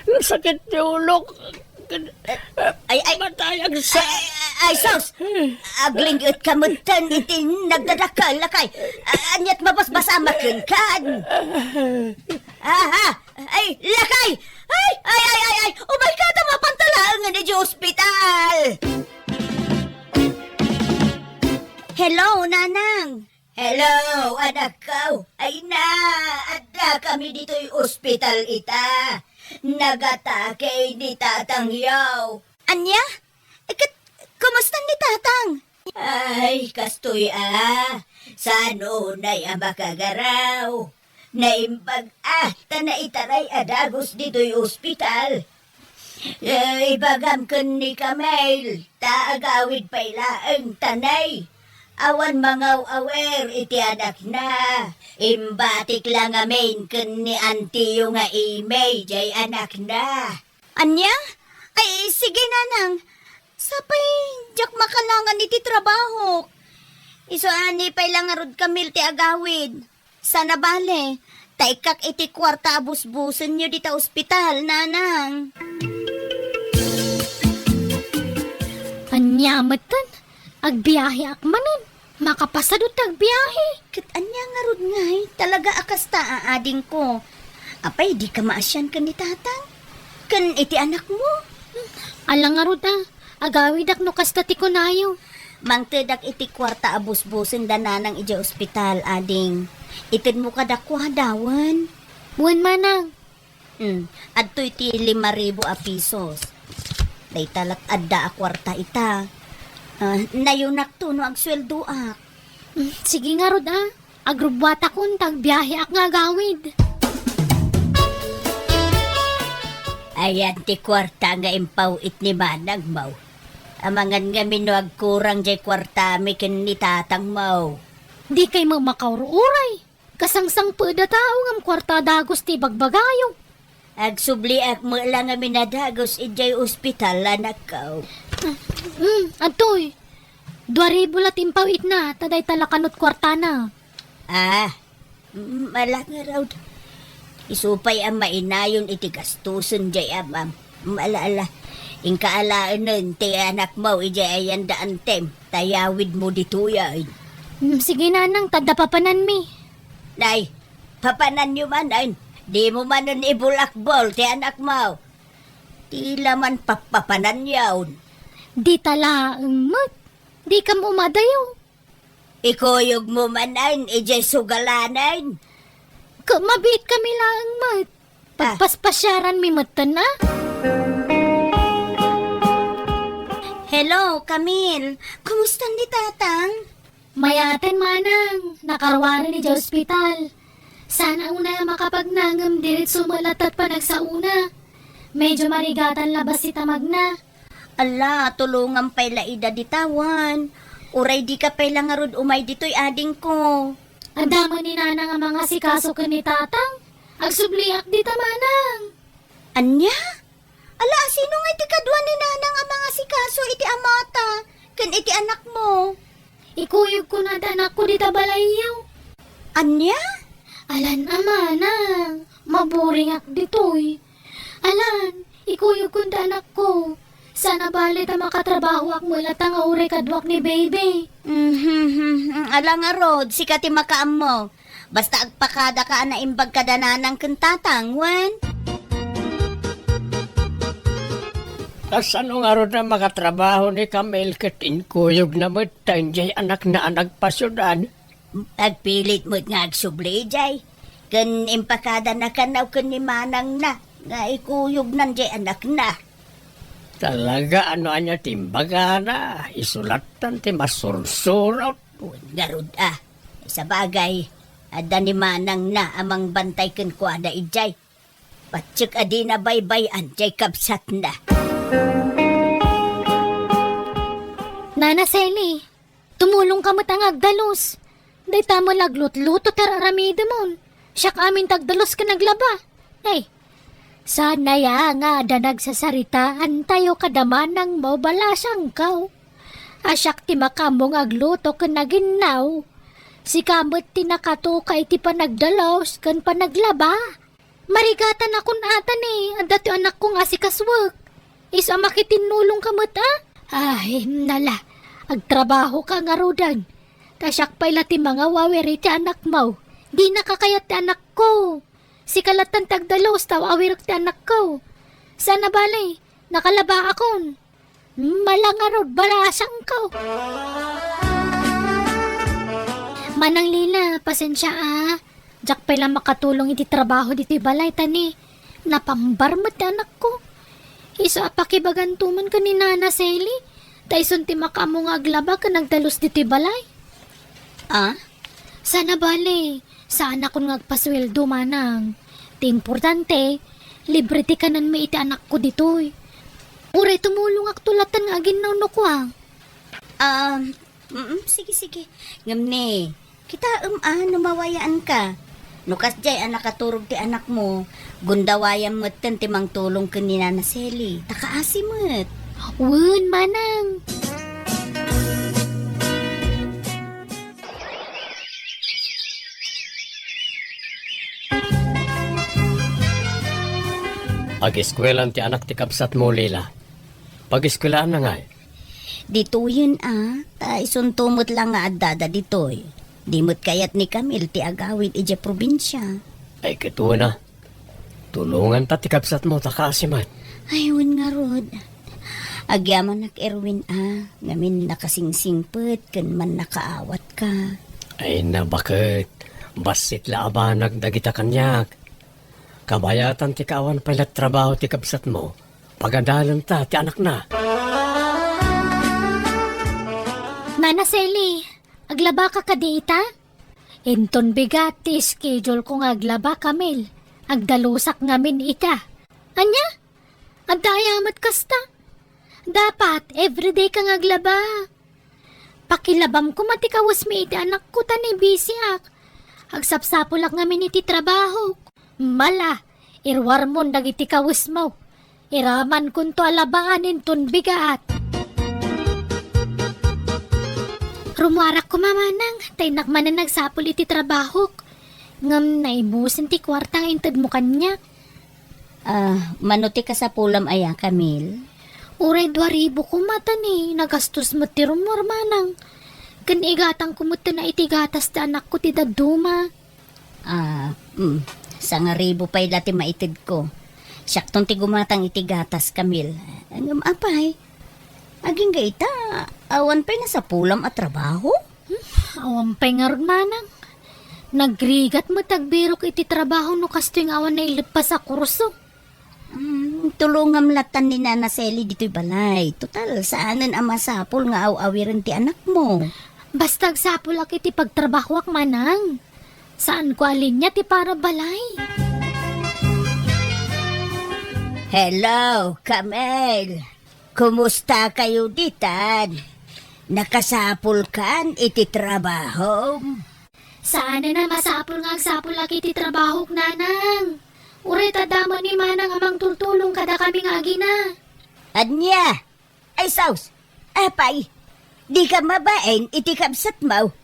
Nasakit ti ulok. Ay, ay. Matayag sa. Ay, ay, ay, sus! Agling-et ka metten iti nagdadakkel, lakay. Aniat mabasbasamaken kan. Aha! Ay, lakay! Ay, ay, ay, ay, ay! Umay ka ta mapantalaengen iti ospital! Hello, Nanang! Hello, anakko! Ay na, adda kami ditoy ospital ita. Nagatake ni tatangyo. Ania? Iket, kumusta ni tatang? Ay, kastoy a. Saan unay a makagaraw? Naimbag a, ta naitaray a dagus ditoy ospital. Eh, ibagam ken ni Camille, ta agawid pay laeng tanay. Awan mangaw-awer iti anakna. Imbatik la ngamin ken ni antiyo nga Imay jay anakna. Ania? Ay, sige, Nanang. Sapay, diak makalangan iti trabahok. Isu a ni pay la ngarud Camille ti agawid. Sana bale, ta ikkak iti kuarta a busbusenyo dita ospital, Nanang. Ania metten? Agbiaheak manen. Makapasado ti agbiahe. Ket ania ngarud ngay? Talaga a kasta, adingko. Apay, dika maasian ken ni tatang? Ken iti anakmo? Ala ngarud a. Agawidak no kasta ti kunayo. Mangtedak iti kuarta a busbusen da nanang idiay ospital, ading. Itedmo kadakuada, wen? Wen, manang. Hmm, adtoy ti lima ribu a pisos. Dayta lat adda a kuarta ita. Ah, nayunakto no agsueldoak. Hmm, sige ngarud a. Agrubbuatakon ta agbiaheak nga agawid. Ayan ti kuarta nga impaw-it ni manangmo. Amangan ngamin no agkurang jay kuartami ken ni tatangmo. Dikay met makaururay. Kasangsangpet a tao ngem kuarta dagus ti ibagbagayo. Agsubliak met la ngamin a dagus idiay ospital, anakko. Mm, adtoy. Dua ribu la ti impaw-itna, ta dayta la kanut kuartana. Ah, mm, ala ngarud. Isu pay a mainayon iti gastusen jay amam. Mm, ala, ala. Inka alaenen ti anakmo idiay ayanda antem, ta yawidmo ditoyen. Mm, sige, nanang, ta adda papananmi. Nay, papananyo manen, dimo manen ibulakbol ti anakmo. Ti la man pappapananyon. Dita laeng met, dikam umadayo. Ikuyogmo manen idiay sugalanen. Ket mabiitkami laeng met. Ah. Pagpaspasiaranmi metten a. Hello, Camille. Kumusta ni tatang? Mayaten, manang, nakaruaren idiay ospital. Sana unay a makapagna ngem diretso met latta ti panagsaona. Medyo marigatan la bassit a magna. Ala, tulongam pay la ida dita wen. Uray dika pay la ngarud umay ditoy, adingko. Adda met ni nanang a mangasikaso ken ni tatang. Agsubliak dita, manang. Ania? Ala, sino ngay ti kadua ni nanang a mangasikaso iti amata ken iti anakmo? Ikuyogko nga adda anakko dita balayyo. Ania? Alan a manang, maburingak ditoy. Alan, ikuyogko nga adda anakko. Sana bale ta makatrabahoak met latta nga uray kaduak ni baby. Mhm, ala ngarud, sika ti makaammo. Basta agpakadaka a naimbag kada nanang ken tatang, wen? Kasano ngarud a makatrabaho ni Camille ket inkuyogna met ta idiay anakna a nagpasiudad? Agpilit met nga agsubli idiay. Ken impakadana kano ken ni manangna nga ikuyognan diay anakna. Talaga, ano ania ti imbagana? Isu lattan ti masursurot. Wen ngarud a. Sabagay, adda ni manangna a mangbantay kenkuana idiay. Patiek a dina baybay-an jay kabsatna. Nana Sally, tumulongka met a nga agdalus. Dayta met la aglutluto ti ar-aramidemon. Siak amin ti agdalus ken aglaba. Ay, saan aya nga adda nagsasaritaantayo kada manang maubalasangkaw. A siak ti makaammo nga agluto ken aginnaw. Sika met ti nakatuka iti panagdalus ken panaglaba. Marigatanakon ata ni adda ti anakko nga asikasuek. Isu a makitinnulongka met a? Ay, nala, agtrabahoka ngaruden. Ta siak pay la ti mangawawir iti anakmo. Dinaka kayat ti anakko. Sika latta ti agdalus ta awirek ti anakko. Saan a bale, nakalabaakon. Mala ngarud, balasangko. Manang Lila, pasensia a. Diak pay la makatulong iti trabaho ditoy balay ta ni napambar met ti anakko. Isu a pakibaganto man ken ni Nana Sally, ta isun ti makaammo nga aglaba ken agdalus ditoy balay. Ah? Saan a bale, saanakon nga agpasueldo, manang. Ti importante, libre ti kanenmi iti anakko ditoy. Uray tumulongakto latta nga aginnaw no kua. Um, mm, sige, sige. Ngem ni, kitaem a no mawayaanka. No kasdiay a nakaturog ti anakmo, gundawayam metten ti mangtulong ken ni Nana Sally. Ta kaasi met. Wen, manang. Ageskuelaan ti anak ti kabsatmo, Lila. Pageskuelaanna ngay? Ditoyen a, ta isunto met la nga addada ditoy. Di met kayat ni Camille ti agawid idiay probinsia. Ay, ket wen a. Tulonganta ti kabsatmo ta kaasi met. Ay, wen ngarud. Agyamanak, Erwin a, ngamin nakasingsingpet ken mannakaawatka. Ay, nabaket. Bassit la a banag dagita kaniak. Kabayatan ti kaawan pay la trabaho ti kabsatmo. Pagadalenta ti anakna. Nana Sally, aglabaka kadi ita? Inton bigat ti schedule ko nga aglaba, Camille. Agdalusak ngamin ita. Ania? Adda aya met kasta? Dapat, everyday ka nga aglaba. Pakilabam koma ti kawesmi iti anakko ta ni bisiak. Agsapsapulak ngamin iti trabahok. Mala, iruarmon dagiti kawesmo. Iramankonto a labaan inton bigat. Rumuarak koma, manang, ta innak manen agsapul iti trabahok. Ngem naibusen ti kuarta nga intedmo kaniak. Ah, mano ti kasapulam aya, Camille? Uray dua ribu koma ta ni nagastos met ti rumuar, manang. Ken igatangko met a iti gatas ti anakko ti dadduma. Ah, mm, sangaribu pay la ti maitedko. Siakton ti gumatang iti gatas, Camille. Ngem apay, agingga ita, awan pay nasapulam a trabaho? Hmm, awan pay ngarud, manang. Nagrigat met agbirok iti trabaho no kastoy nga awan naileppas a kurso. Hmm, tulongam latan ni Nana Sally ditoy balay. Total, saanen a masapul nga aw-awiren ti anakmo. Basta agsapulak iti pagtrabahoak, manang. Saanko a linia ti para balay. Hello, Camille. Kumusta kayo ditan? Nakasapulkan iti trabahom? Saanen a masapul nga agsapulak iti trabahok, nanang. Uray ta adda met ni manang a mangtultulong kadakami nga agina. Ania? Ay, sus! Apay, dika mabain iti kabsatmo?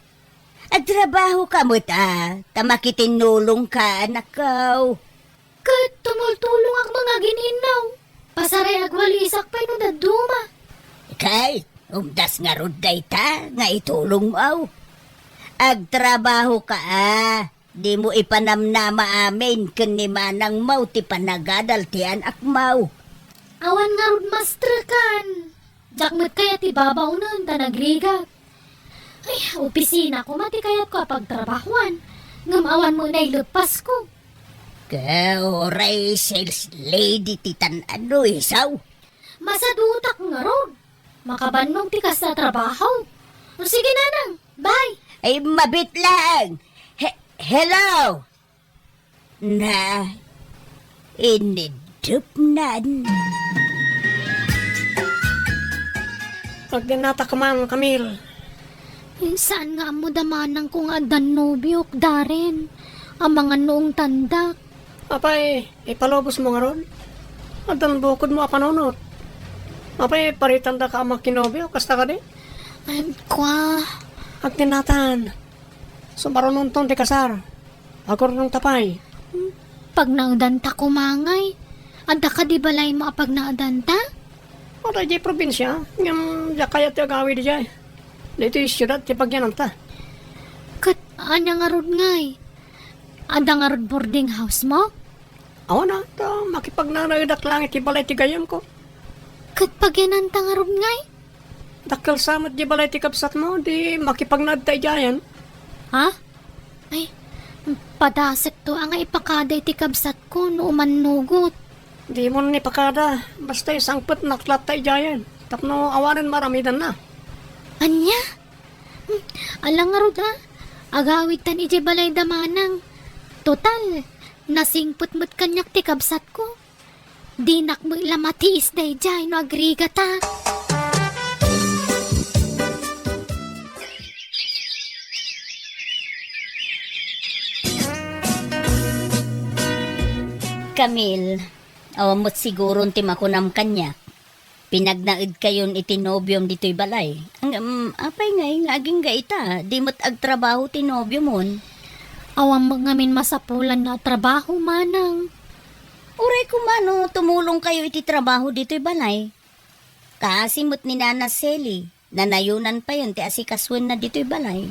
Agtrabahoka met a, ta makitinnulongka, anakko. Ket tumultulongak met nga agin-innaw. Pasaray agwalisak pay no dadduma. Kay, umdas ngarud dayta nga itulongmo. Agtrabahoka a, dimo ipanamnama amin ken ni manangmo ti panagadal ti anakmo. Awan ngarud, mastrekan. Diak met kayat ti babaonen ta nagrigat. Ay, opisina koma ti kayatko a pagtrabahoan, ngem awan met naileppasko. Ket uray sales lady ti tan-ano, isaw? Masadutak ngarud. Makabannog ti kasta a trabaho. O sige, nanang, bye. Ay, mabit lang. He-, hello? Na, Iniddupnan. Agdinata ka man, Camille. Eh, saan nga ammo da manang ko nga addan nobiok, Darren? Amangan no ungtandak. Apay, ipalubos mo ngarud? Addan bukod mo a panunot. Apay, paritanda ka a makinobio, kasta kadi? Ay, kwa. Agtinatan. Sumarunonton ti kasar. Agurnongta pay. Pagnaedanta koma ngay. Adda kadi balaymo a pagnaedanta? Adda idiay probinsia, ngem diak kayat ti agawid idiay. Ditoy siudad ti pagyananta. Ket ania ngarud ngay? Adda ngarud boarding house mo? Awan a, ta makipagnanaedak laeng iti balay ti gayyemko. Ket pagyananta ngarud ngay? Dakkel sa met di balay ti kabsatmo, di makipagnaedta idiayen. Ha? Ay, padasekto a nga ipakada iti kabsatko no umannugot. Dimon ipakada, basta isangpetnak latta idiayen, tapno awanen maaramidanna. Ania? Hmm, ala ngarud a, agawidtan idiay balay da manang. Total, nasingpet met kaniak ti kabsatko. Dinak met la matiis daydiay no agrigata. Camille, awan met siguron ti makunam kaniak. Pinagnaedkayon iti nobiom ditoy balay. Ngem, apay ngay nga agingga ita, di met agtrabaho ti nobiomon? Awan met ngamin masapulanna a trabaho, manang. Uray koma no tumulongkayo iti trabaho ditoy balay. Kaasi met ni Nana Sally, nanayonan payen ti asikasoenna ditoy balay.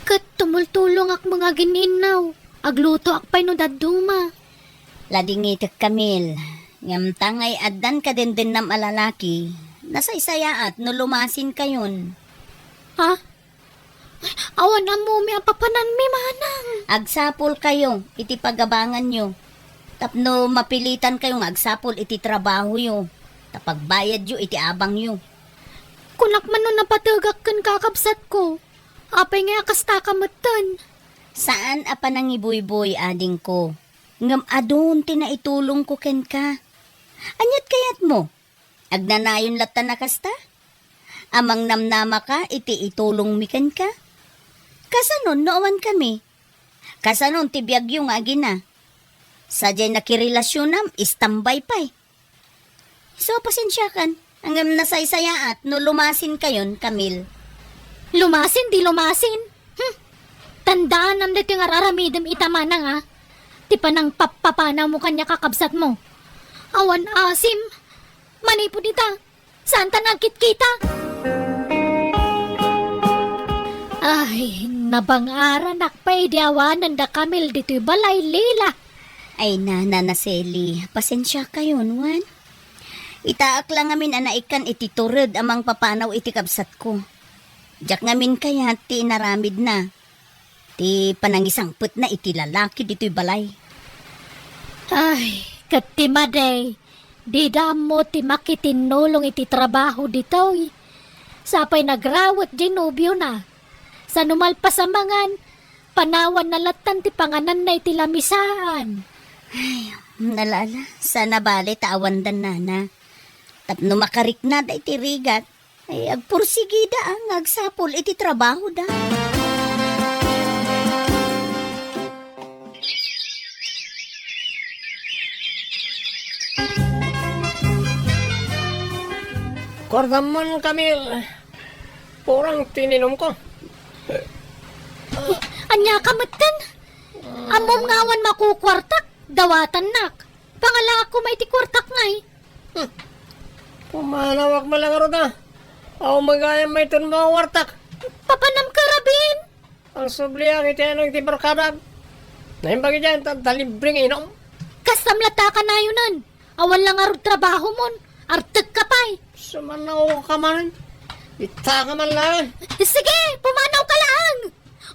Ket tumultulongak met nga agin-innaw, aglutoak pay no dadduma. Ladingitek, Camille, ngem ta ngay addan kadendennam a lalaki, nasaysayaat no lumasinkayon. Ha? Awan ammomi a papananmi, manang. Agsapulkayo iti pagabanganyo tapno mapilitankayo nga agsapul iti trabahoyo, ta pagbayadyo iti abangyo. Kunak man no napategak ken kakabsatko, apay nga kasta ka metten? Saan a panangibuyboy, adingko, ngem adun ti naitulongko kenka. Aniat kayatmo? Agnanayon latta a kasta? Amangnamnamaka iti itulongmi kenka? Kasanon no awan kami? Kasanon ti biagyo nga agina? Sadiay nakirelasionam, istambay pay. Isu a pasensiakan, ngem nasaysayaat no lumasinkayon, Camille. Lumasin, di lumasin? Hmm. Tandaanam daytoy nga ar-aramidem ita manang a. Ti panangpappapanawmo kaniak a kabsatmo. Awan asim. Manipud ita, saanta nagkitkita. Ay, nabang-aranak pay di awanen da Camille ditoy balay, Lila. Ay, Nana Sally, pasensiakayon, wen? Itaak la ngamin a naikkan iti tured a mangpapanaw iti kabsatko. Diak ngamin kayat ti inaramidna, ti panangisangpetna iti lalaki ditoy balay. Ay, ket ti madi, dida ammo ti makitinnulong iti trabaho ditoy. Sapay nagrawet di nobiona. Sano malpas a mangan, panawanna lattan ti pangananna iti lamisaan. Ay, ala, ala, saan a bale ta awandan, Nana. Tapno makariknada iti rigat, ay, agpursigida a nga agsapul iti trabahoda. Kuartam man, Camille. Kurang ti ininumko. Ania ka metten? Ammom nga awan makukuartak, dawatannak. Pangalaak koma iti kuartak ngay. Hmm. Pumanawak man lang ngarud a. Awan gayam mayton makukuartak. Papanam ka, Rabin? Agsubliak iti inum iti barkadak. Naimbag idiay, ta, ta libreng inum. Kastam latta a kanayonen. Awan la ngarud trabahomon. Artek ka pay. Sumanaw ka man. Ita ka man lang. Sige, pumanaw ka lang.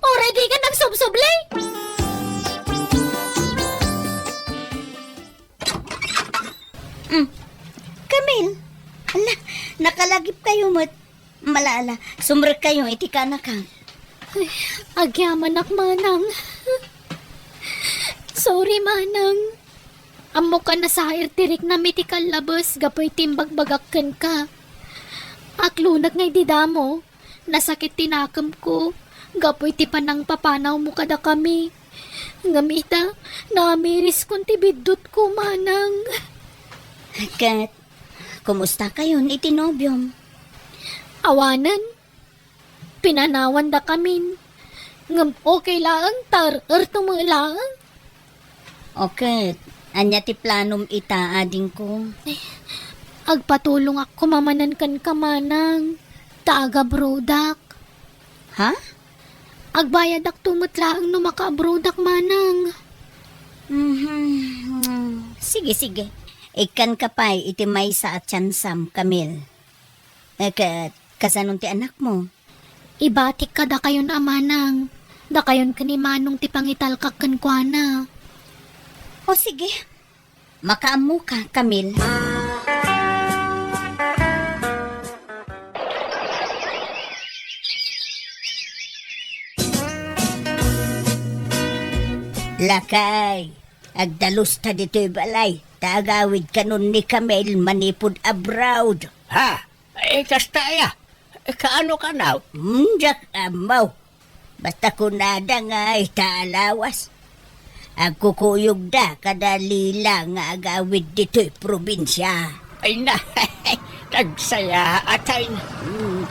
Uray di ka nagsubsubli. Mm. Camille, ala, nakalagipkayo met. Ala, ala, sumrekkayo iti kanaka. Ay, agyamanak, manang. Sorry, manang. Ammok a nasair ti riknam iti kallabes gapu iti imbagbagak kenka. Aklonek nga idi damo, nasakit ti nakemko gapu iti panangpapanawmo kadakami. Ngem ita, namiriskon ti biddutko, manang. Ket, kumustakayon iti nobiom? Awanen, pinanawandakamin. Ngem okay laeng ta er-erto met laeng. O ket, ania ti planom ita, adingko? Agpatulongak koma manen kenka, manang, ta agabrodak. Ha? Agbayadakto met laeng no makaabrodak, manang. Mhm. Sige, sige. Ikkanka pay iti maysa a tiansam, Camille. E ket, kasano ti anakmo? Ibatik kadakayon a manang. Dakayon ken ni Manong ti pangitalkak kenkuana. O sige, makaammoka, Camille. Lakay, agdalusta ditoy balay, ta agawidkanon ni Camille manipud abroad. Ha? E, kasta aya? E, kaano kano? Hmm, diak ammo. Basta kunada nga ita a lawas, agkukuyogda kada Lila nga agawid ditoy probinsia. Ay na, nagsayaat ay na. Hmm.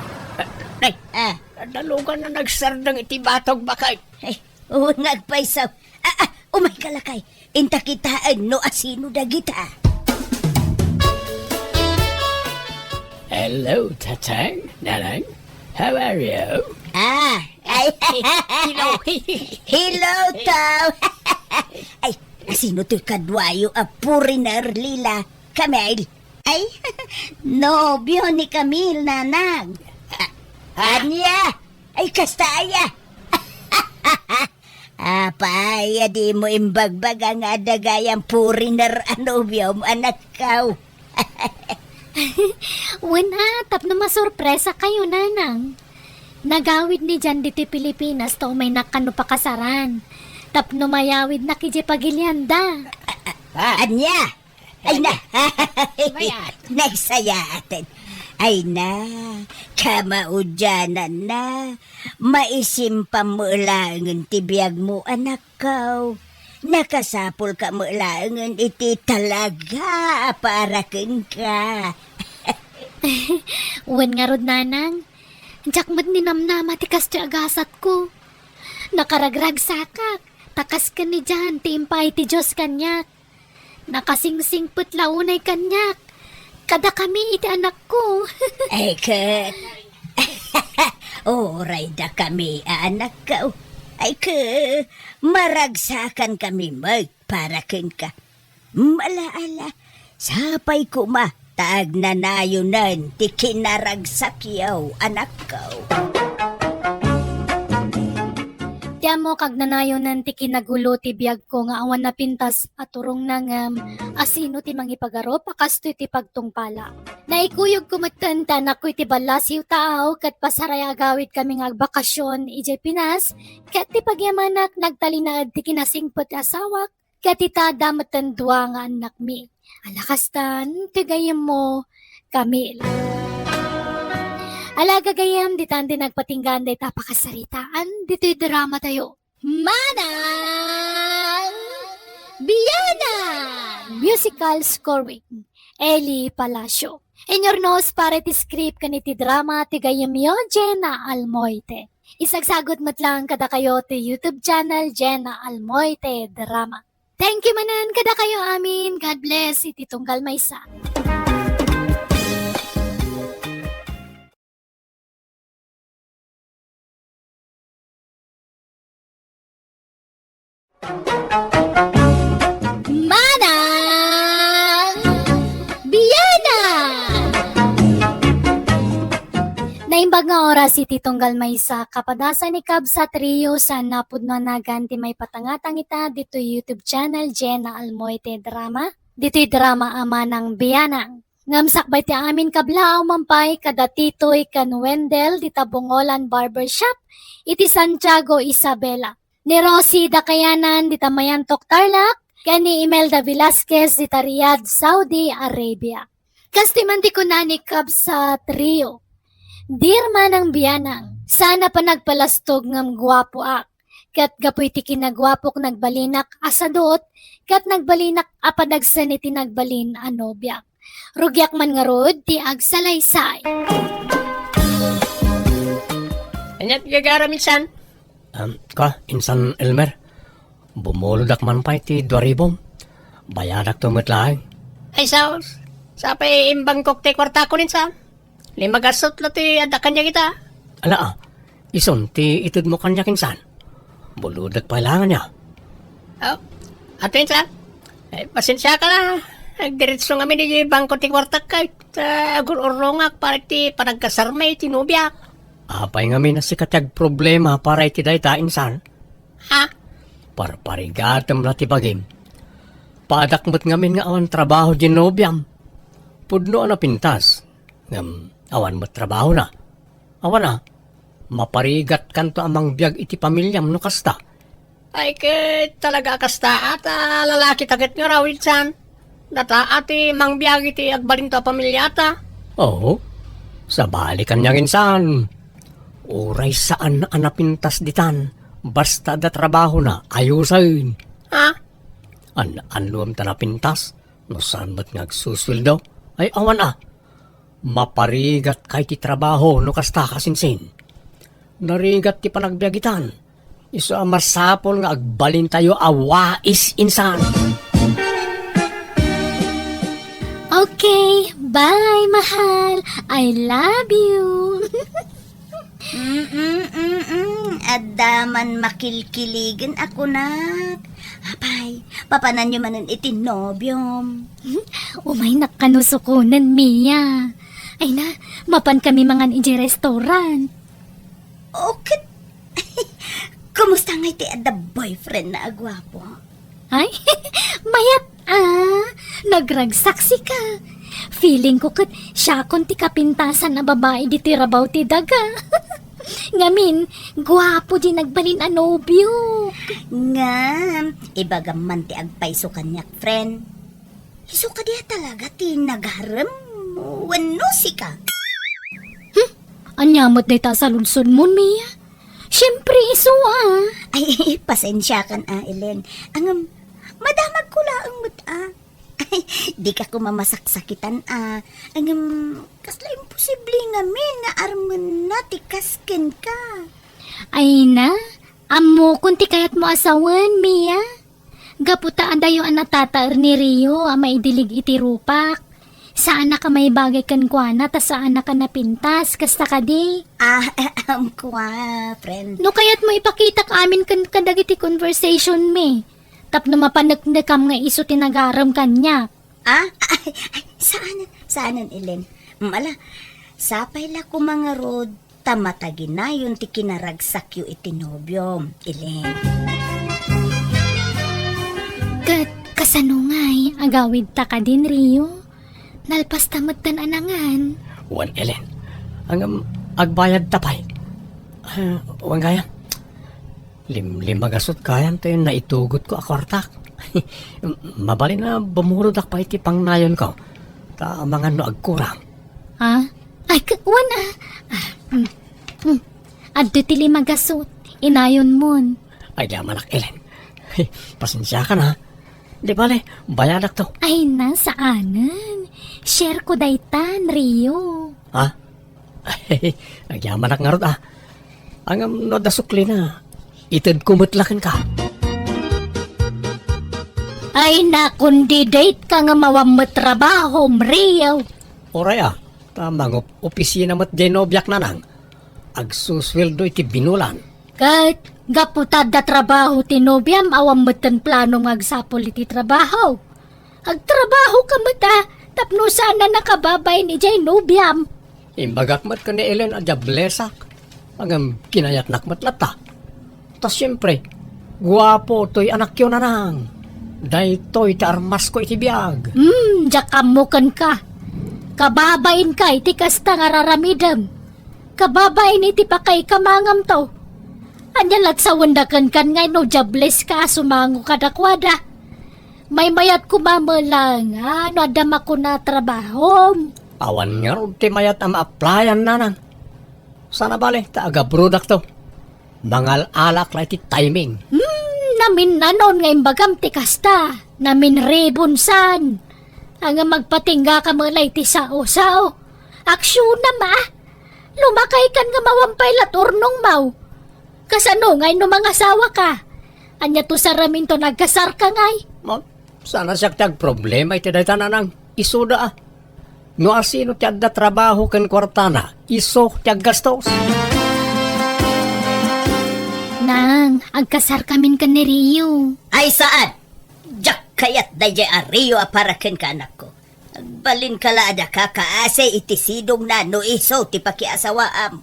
Nay, ah, nadalugan na nagsardeng iti batog bakay. Ay, wen nga agpayso. Ah, ah, umayka lakay. Inta kitaen no asino dagita. Hello, Tatang, Nanang. How are you? Ah, ay. Hello. Hello, Tao. Ay, asino toy kaduayo a foreigner, Lila? Camille? Ay, nobio ni Camille, Nanang. Ah, ania? Ay, kasta aya. Apay, a dimo imbagbaga nga adda gayam foreigner a nobiom, anakko? Wen a, tapno masurpresakayo, Nanang. Nagawid ni Jan ditoy Pilipinas ta umaynak kano pakasaran. Tapno mayawidnak idiay pagilianda. Ah, ania? Ay na. Mayat. Nagsayaaten. Ay na. Kamaudiananna. Maisimpam met laengen ti biagmo, anakko. Nakasapulka met laengen iti talaga a para kenka. Wen ngarud, Nanang. Diak met ninamnama ti kastoy a gasatko. Nakaragragsakak. Ta kas ken ni Jan ti impaay ti Dios kaniak. Nakasingsingpet la unay kaniak. Kadakami iti anakko. Ay ket, uray dakami a anakko. Ay ket, maragsakankami met para kenka. Ala, ala, sapay koma ta agnanayonen ti kinaragsakyo, anakko. Ti ammok, agnanayonen ti kinagulo ti biagko nga awan napintas a turongna ngem asino ti mangipagarup a kastoy ti pagtungpala. Naikuyogko metten ti anakko iti ballasiw taaw ket pasaraya agawidkami nga agbakasyon idiay Pinas ket ti pagyamanak nagtalinaed ti kinasingpet ti asawak ket ita adda metten dua nga annakmi. Ala kastan ti gayyemmo, Camille. Ala gagayyem, ditan ti nagpatinggaan dayta a pakasaritaan ditoy dramatayo. Manang Bianang! Musical scoring, Eli Palacio. Inyurnos para iti script ken iti drama ti gayyemyo, Jenna Almoite. Isagsagut met laeng kadakayo ti YouTube channel, Jenna Almoite Drama. Thank you manen kadakayo amin. God bless iti tunggal maysa. Manang Bianang! Naimbag nga oras iti tunggal maysa, kapadasan ni Kabsat Rio, saan a pudno a nagan ti maipatangatang ita ditoy YouTube channel, Jenna Almoite Drama, ditoy drama a Manang Bianang. Ngem sakbay ti amin kablaaw, mampay kada Titoy ken Wendell dita Bongolan Barbershop iti Santiago, Isabela. Ni Rosie Dakayanan dita Mayantok, Tarlac, Ken ni Imelda Velasquez dita Riyadh, Saudi Arabia. Kas ti man ti kuna ni Kabsat Rio, "Dear Manang Bianang, saan a panagpalastog ngem guapoak. Ket gapu iti kinaguapok nagbalinak a sadut, ket nagbalinak a padagsen iti nagbalin a nobiak. Rugiak man ngarud ti agsalaysay." Ania ti gagaram, insan? Um, ka, insan Elmer, bumulodak man pay ti dua ribom. Bayadakto met laeng. Ay, sus. Sapay imbangkok ti kuartakon, insan. Lima gasut la ti adda kaniak ita. Ala, ah. Isun ti itedmo kaniak, insan. Bulodek pay laeng ania. Oh, ato, insan. Eh, pasensiaka la. Agdiretso ngamin iti bangko ti kuartak, kay ta agur-urrongak para iti panagkasarmi iti nobiak. Apay ngamin a sika ti agproblema para iti dayta, insan? Ha? Parparigatem la ti bagim. Paadak met ngamin nga awan trabaho diay nobiam. Pudno a napintas, ngem awan met trabahona. Awan a, maparigatkanto a mangbiag iti pamiliam no kasta. Ay, ket talaga a kasta, ta lalaki ta ket nga raw, insan. Data a ti mangbiag iti agbalinto a pamiliata. Oo. Sabali kaniak, insan. Uray saan a napintas ditan, basta adda trabahona, ayusen. Ha? An-, annuem ta napintas, no saan met nga agsusueldo? Ay, awan a. Maparigatka iti trabaho no kasta, kasinsin. Narigat ti panagbiag itan. Isu a masapul nga agbalintayo a wais, insan. Okay, bye, mahal. I love you. Mm-mm-mm. Adda man makilkiligen a kunak. Apay, papananyo manen iti nobiom. Umaynak kano sukonen, Mia. Ay na, mapan kami mangan idiay restaurant. O ket, kumusta ngay ti adda boyfriend na a guapo? Ay, mayat a, nagragsaksika. Feeling ko ket siakon ti kapintasan a babai ditoy rabaw ti daga. Ngamin, guapo diay nagbalin a nobio. Ngem, ibagam man ti agpayso kaniak, friend. Isu kadi a talaga ti nagarem wenno sika? Hmm? Ania met dayta a saludsodmon, Mia? Siempre, isu a. Ay, pasensiakan a, Ellen. Ngem, madamagko laeng met a. Ay, dika koma masaksakitan a. Ngem, kasla imposible ngamin nga armenna ti kas kenka. Ay na, ammokon ti kayatmo a sawen, Mia. Gapu ta adayo a natataer ni Rio a maidilig iti rupak. Saanak a maibagay kenkuana ta saanak a napintas, kasta kadi? Ah, ammok a, friend. No kayatmo ipakitak amin ken kadagiti conversation mi, tapno mapaneknekam nga isu ti nagarem kaniak. Ah? Ay, ay, saanen, saanen, Ellen. Mm, ala, sapay la koma ngarud ta mataginayon ti kinaragsakyo iti nobiom, Ellen. Ket kasano ngay, agawidta kadin, Rio? Nalpasta metten a nangan. Wen, Ellen. Ngem, agbayadta pay. Ah, wen gayam. Limlimagasut gayam ti naitugotko a kuartak. Mabalin a bumulodak pay iti pangnayonko. Ta amangan no agkurang. Ah? Ay, k-, wen a. Ah, mm, mm. Adda ti limagasut. Inayonmon. Ay, di amanak, Ellen. Pasensiakan a. Di bale, bayadakto. Ay na, saanen. Share ko daytan, Rio. Ha? Agyamanak ngarud a. Ngem no adda suklina, itedko met la kenka. Ay na, kundi date ka nga awan met trabahom, Rio. Uray a, ta mangup-opisina met diay nobiak, nanang. Agsusueldo iti binulan. Ket gapu ta adda trabaho ti nobiam, awan metten planom nga agsapul iti trabaho. Agtrabaho ka met a, tapno saan a nakababain idiay nobiam. Imbagak met ken ni Ellen a diablesak. Ngem kinayatnak met latta. Ta siempre, guapo toy anakyo, nanang. Daytoy ti armasko iti biag. Hmm, diak ammo kenka. Kababainka iti kasta nga raramidem. Kababain iti pakaikamangam to. Ania lat sawenda kenka ngay no diableska a sumango kadakuada? Maymayat koma met laeng a no adda makuna a trabahom. Awan ngarud ti mayat a ma-applyan, nanang. Sana bale, ta agabrodakto. Mangal-alak la iti timing. Hmm, naminnanon nga imbagam ti kasta. Naminribon san. Anga magpatingga ka met la iti sao-sao. Aksyonam, a. Lumakay kan nga mawampay lat urnong maw. Kasano ngay no mangasawa ka? Ania to saramin to nagkasar ka ngay? Ma, sana siak ti agproblema iti dayta, nanang. Isuda, a. No asino ti adda trabaho ken kuartana, isu ti aggastos. Nang, agkasar kamin ken ni Rio. Ay, saan? Diak kayat daydiay a Rio a para kenka, anakko. Agbalinka la a daka kaasi iti sidongna no isu ti pakiasawaam.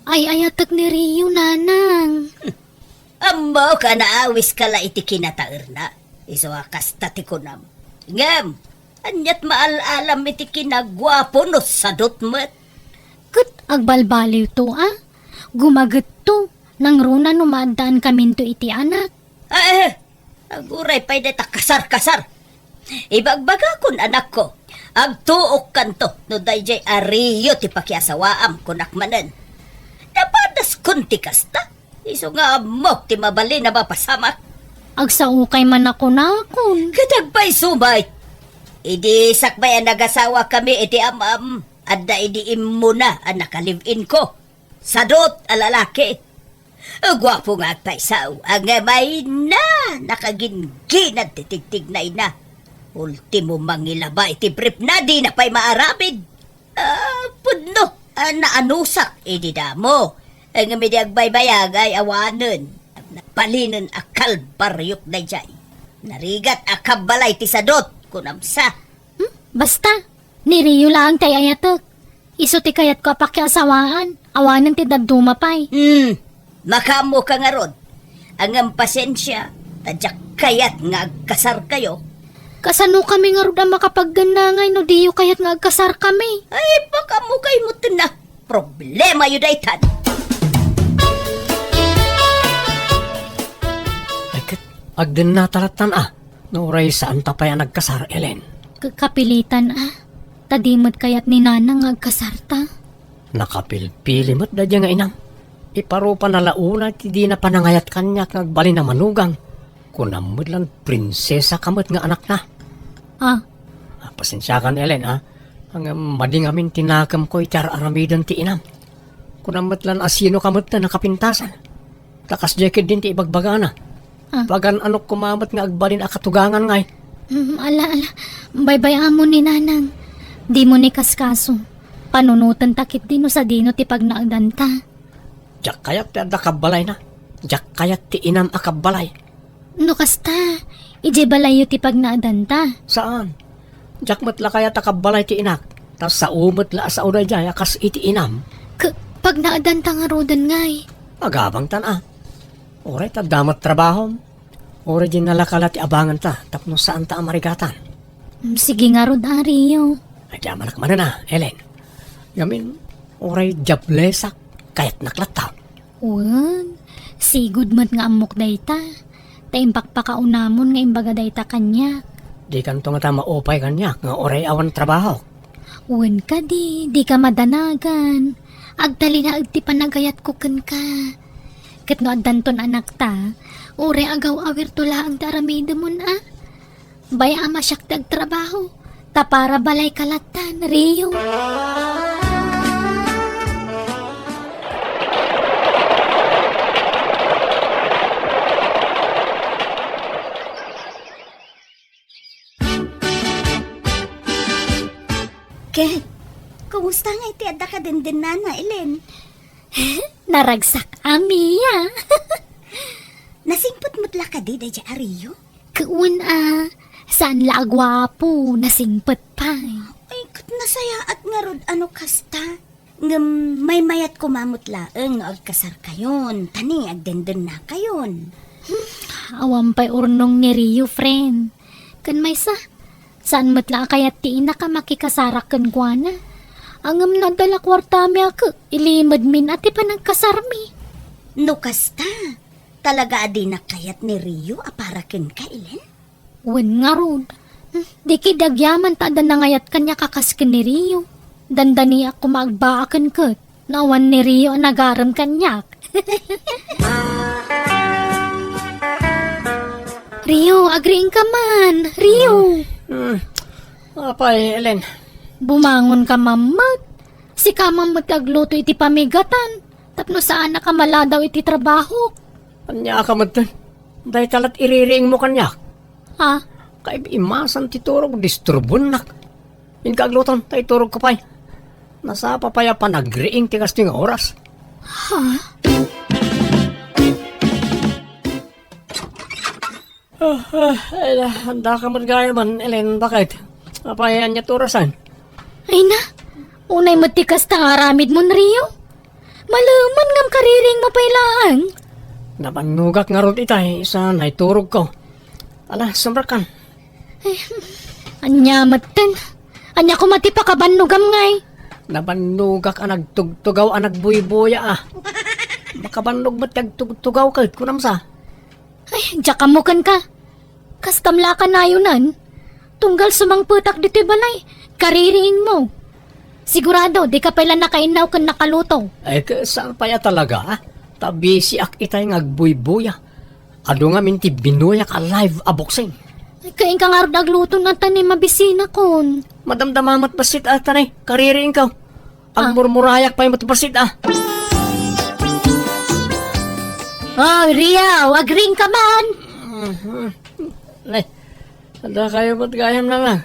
Ay-ayatek ni Rio, nanang. Ammok a naawiska la iti kinataerna. Isu a kasta ti kunam. Ngem, aniat maal-alam iti kinaguapo no sadot met? Ket agbalbaliwto, a. Gumagetto, nangruna no maaddaankaminto iti anak. Eh, aguray pay dayta kasar-kasar. Ibagbagakon, anakko, agtuokkanto no daydiay a Rio ti pakiasawaam, kunak manen. Napadaskon ti kasta. Isu nga ammok ti mabalin a mapasamak. Agsaokay man a kunakon. Ket agpayso met. Idi sakbay a nagasawakami iti am-am, adda idi immuna a naka-live-in ko. Sadot a lalaki. Guapo nga agpayso, ngem ay na, nakagingginad ti tigtignayna. Ultimo, mangilaba iti briefna, dina pay maaramid. Ah, pudno, ah, naanusak idi damo. Ngem idi agbaybayag ay awanen. Nabalinen a kalbariok daydiay. Narigat a kabbalay ti sadot, kunam sa. Hmm? Basta, ni Rio laeng ti ay-ayatek. Isu ti kayatko a pakiasawaan. Awanen ti dadduma pay. Hmm, makaammoka ngarud. Ngem pasensia, ta diak kayat nga agkasarkayo. Kasanokami ngarud a makapaggannangay no diyo kayat nga agkasarkami? Ay, pakaammokayo metten a. Problemayo daytan. Ay, ket, agdennata lattan a. No uray saanta pay a nagkasar, Ellen. Ka-, kapilitan a. Ta di met kayat ni Nanang nga agkasarta. Nakapilpili met daydiay nga inam. Iparupana la unay ti dina panangayat kaniak nga agbalin a manugang. Kunam met lan prinsesaka met nga anakna. Ah. Ah, pasensiakan, Ellen, a. Ngem madi ngamin ti nakemko iti ar-aramiden ti inam. Kunam met lan a sinoka met ti nakapintasan. Ta kasdiay ketdin ti ibagbagana. Ah. Pagan-anok koma met nga agbalin a katugangan ngay. Mm, ala, ala. Baybay-amon ni Nanang. Dimo ni kaskaso. Panunotenta ketdi no sadino ti pagnaedanta. Diak kayat ti adda kabbalayna. Diak kayat ti inam a kabbalay. No kasta, idiay balayyo ti pagnaedanta. Saan? Diak met la kayat a kabbalay ti inak. Ta sao met la a sao daydiay a kas iti inam. K-, pagnaedanta ngaruden ngay. Agabangtan a. Uray ta adda met trabahom. Uray diay nalaka la ti abanganta tapno saanta a marigatan. Mm, sige ngarud, Ario. Agyamanak manen a, Ellen. Ngamin, uray diablesak, kayatnak latta. Wen, sigud met nga ammok dayta. Ta impakpakaunamon nga imbaga dayta kaniak. Dikanto ngata maupay kaniak nga uray awan trabahok. Wen kadi, dika madanagan. Agtalinaed ti panagayatko kenka. Ket no addanton anakta, uray agaw-awirto laeng ti aramidemon a. Bay-am a siak ti agtrabaho, ta para balayka lattan, Rio. Ket, kumusta ngay ti adda kadendennana, Ellen? Naragsak a, Mia. Nasingpet met la kadi daydiay a Rio? Ket wen a, saan la a guapo, nasingpet pay. Ay, ket nasayaat ngarud a no kasta. Ngem maymayat koma met laeng no agkasarkayon, ta ni agdendennakayon. Hmm, awan pay urnong ni Rio, friend. Ken maysa, saan met la a kayat ti inak a makikasarak kenkuana. Ngem no adda la kuartami a ket ilimedmin a ti panagkasarmi. No kasta, talaga a dinak kayat ni Rio a para kenka, Ellen? Wen ngarud, hmm, di kadi agyaman ta adda nangayat kaniak a kas ken ni Rio. Dandaniak koma agbaaken ket no awan ni Rio a nagarem kaniak. Rio, agriingka man. Rio. Hmm. Apay, Ellen? Bumangonka man met. Sika man met ti agluto iti pamigatan. Tapno saannak a maladaw iti trabahok. Ania ka met? Dayta la't iririingmo kaniak. Ha? Kaib-imasan ti turog, disturbonak. Inka agluton, ta iturogko pay. Nasapa pay a panagriing ti kastoy nga oras. Ha? Ah, ah, ay, na, andaka met gayam, Ellen, baket? Apay, ania ti orasan? Ay na, unay met ti kasta nga aramidmon, Rio. Malemen ngem kaririingmo pay laeng. Nabannogak ngarud itay, sa naiturogko. Ala, sumrekkan. Eh, ania metten? Ania koma ti pakabannogam ngay? Nabannogak a nagtugtugaw a nagbuybuya, a. Makabannog met ti agtugtugaw ket kunam sa. Ay, diak ammo kenka. Kastam la a kanayonan. Tunggal sumangpetak ditoy balay, kaririingmo. Sigurado, dika pay la nakainnaw ken nakaluto. Ay, ket saan pay a talaga, a? Ta bisiak itay nga agbuybuya. Adu ngamin ti binuyak a live a boxing. Ay, kainka ngarud agluto na ta ni mabisinakon. Madamdama met bassit a, ta ni, kaririingko. Ah. Agmurmurayak pay met bassit a. Oh, Rio, agriingka man. Mhm. Nay, adda kayo met gayam, Nanang.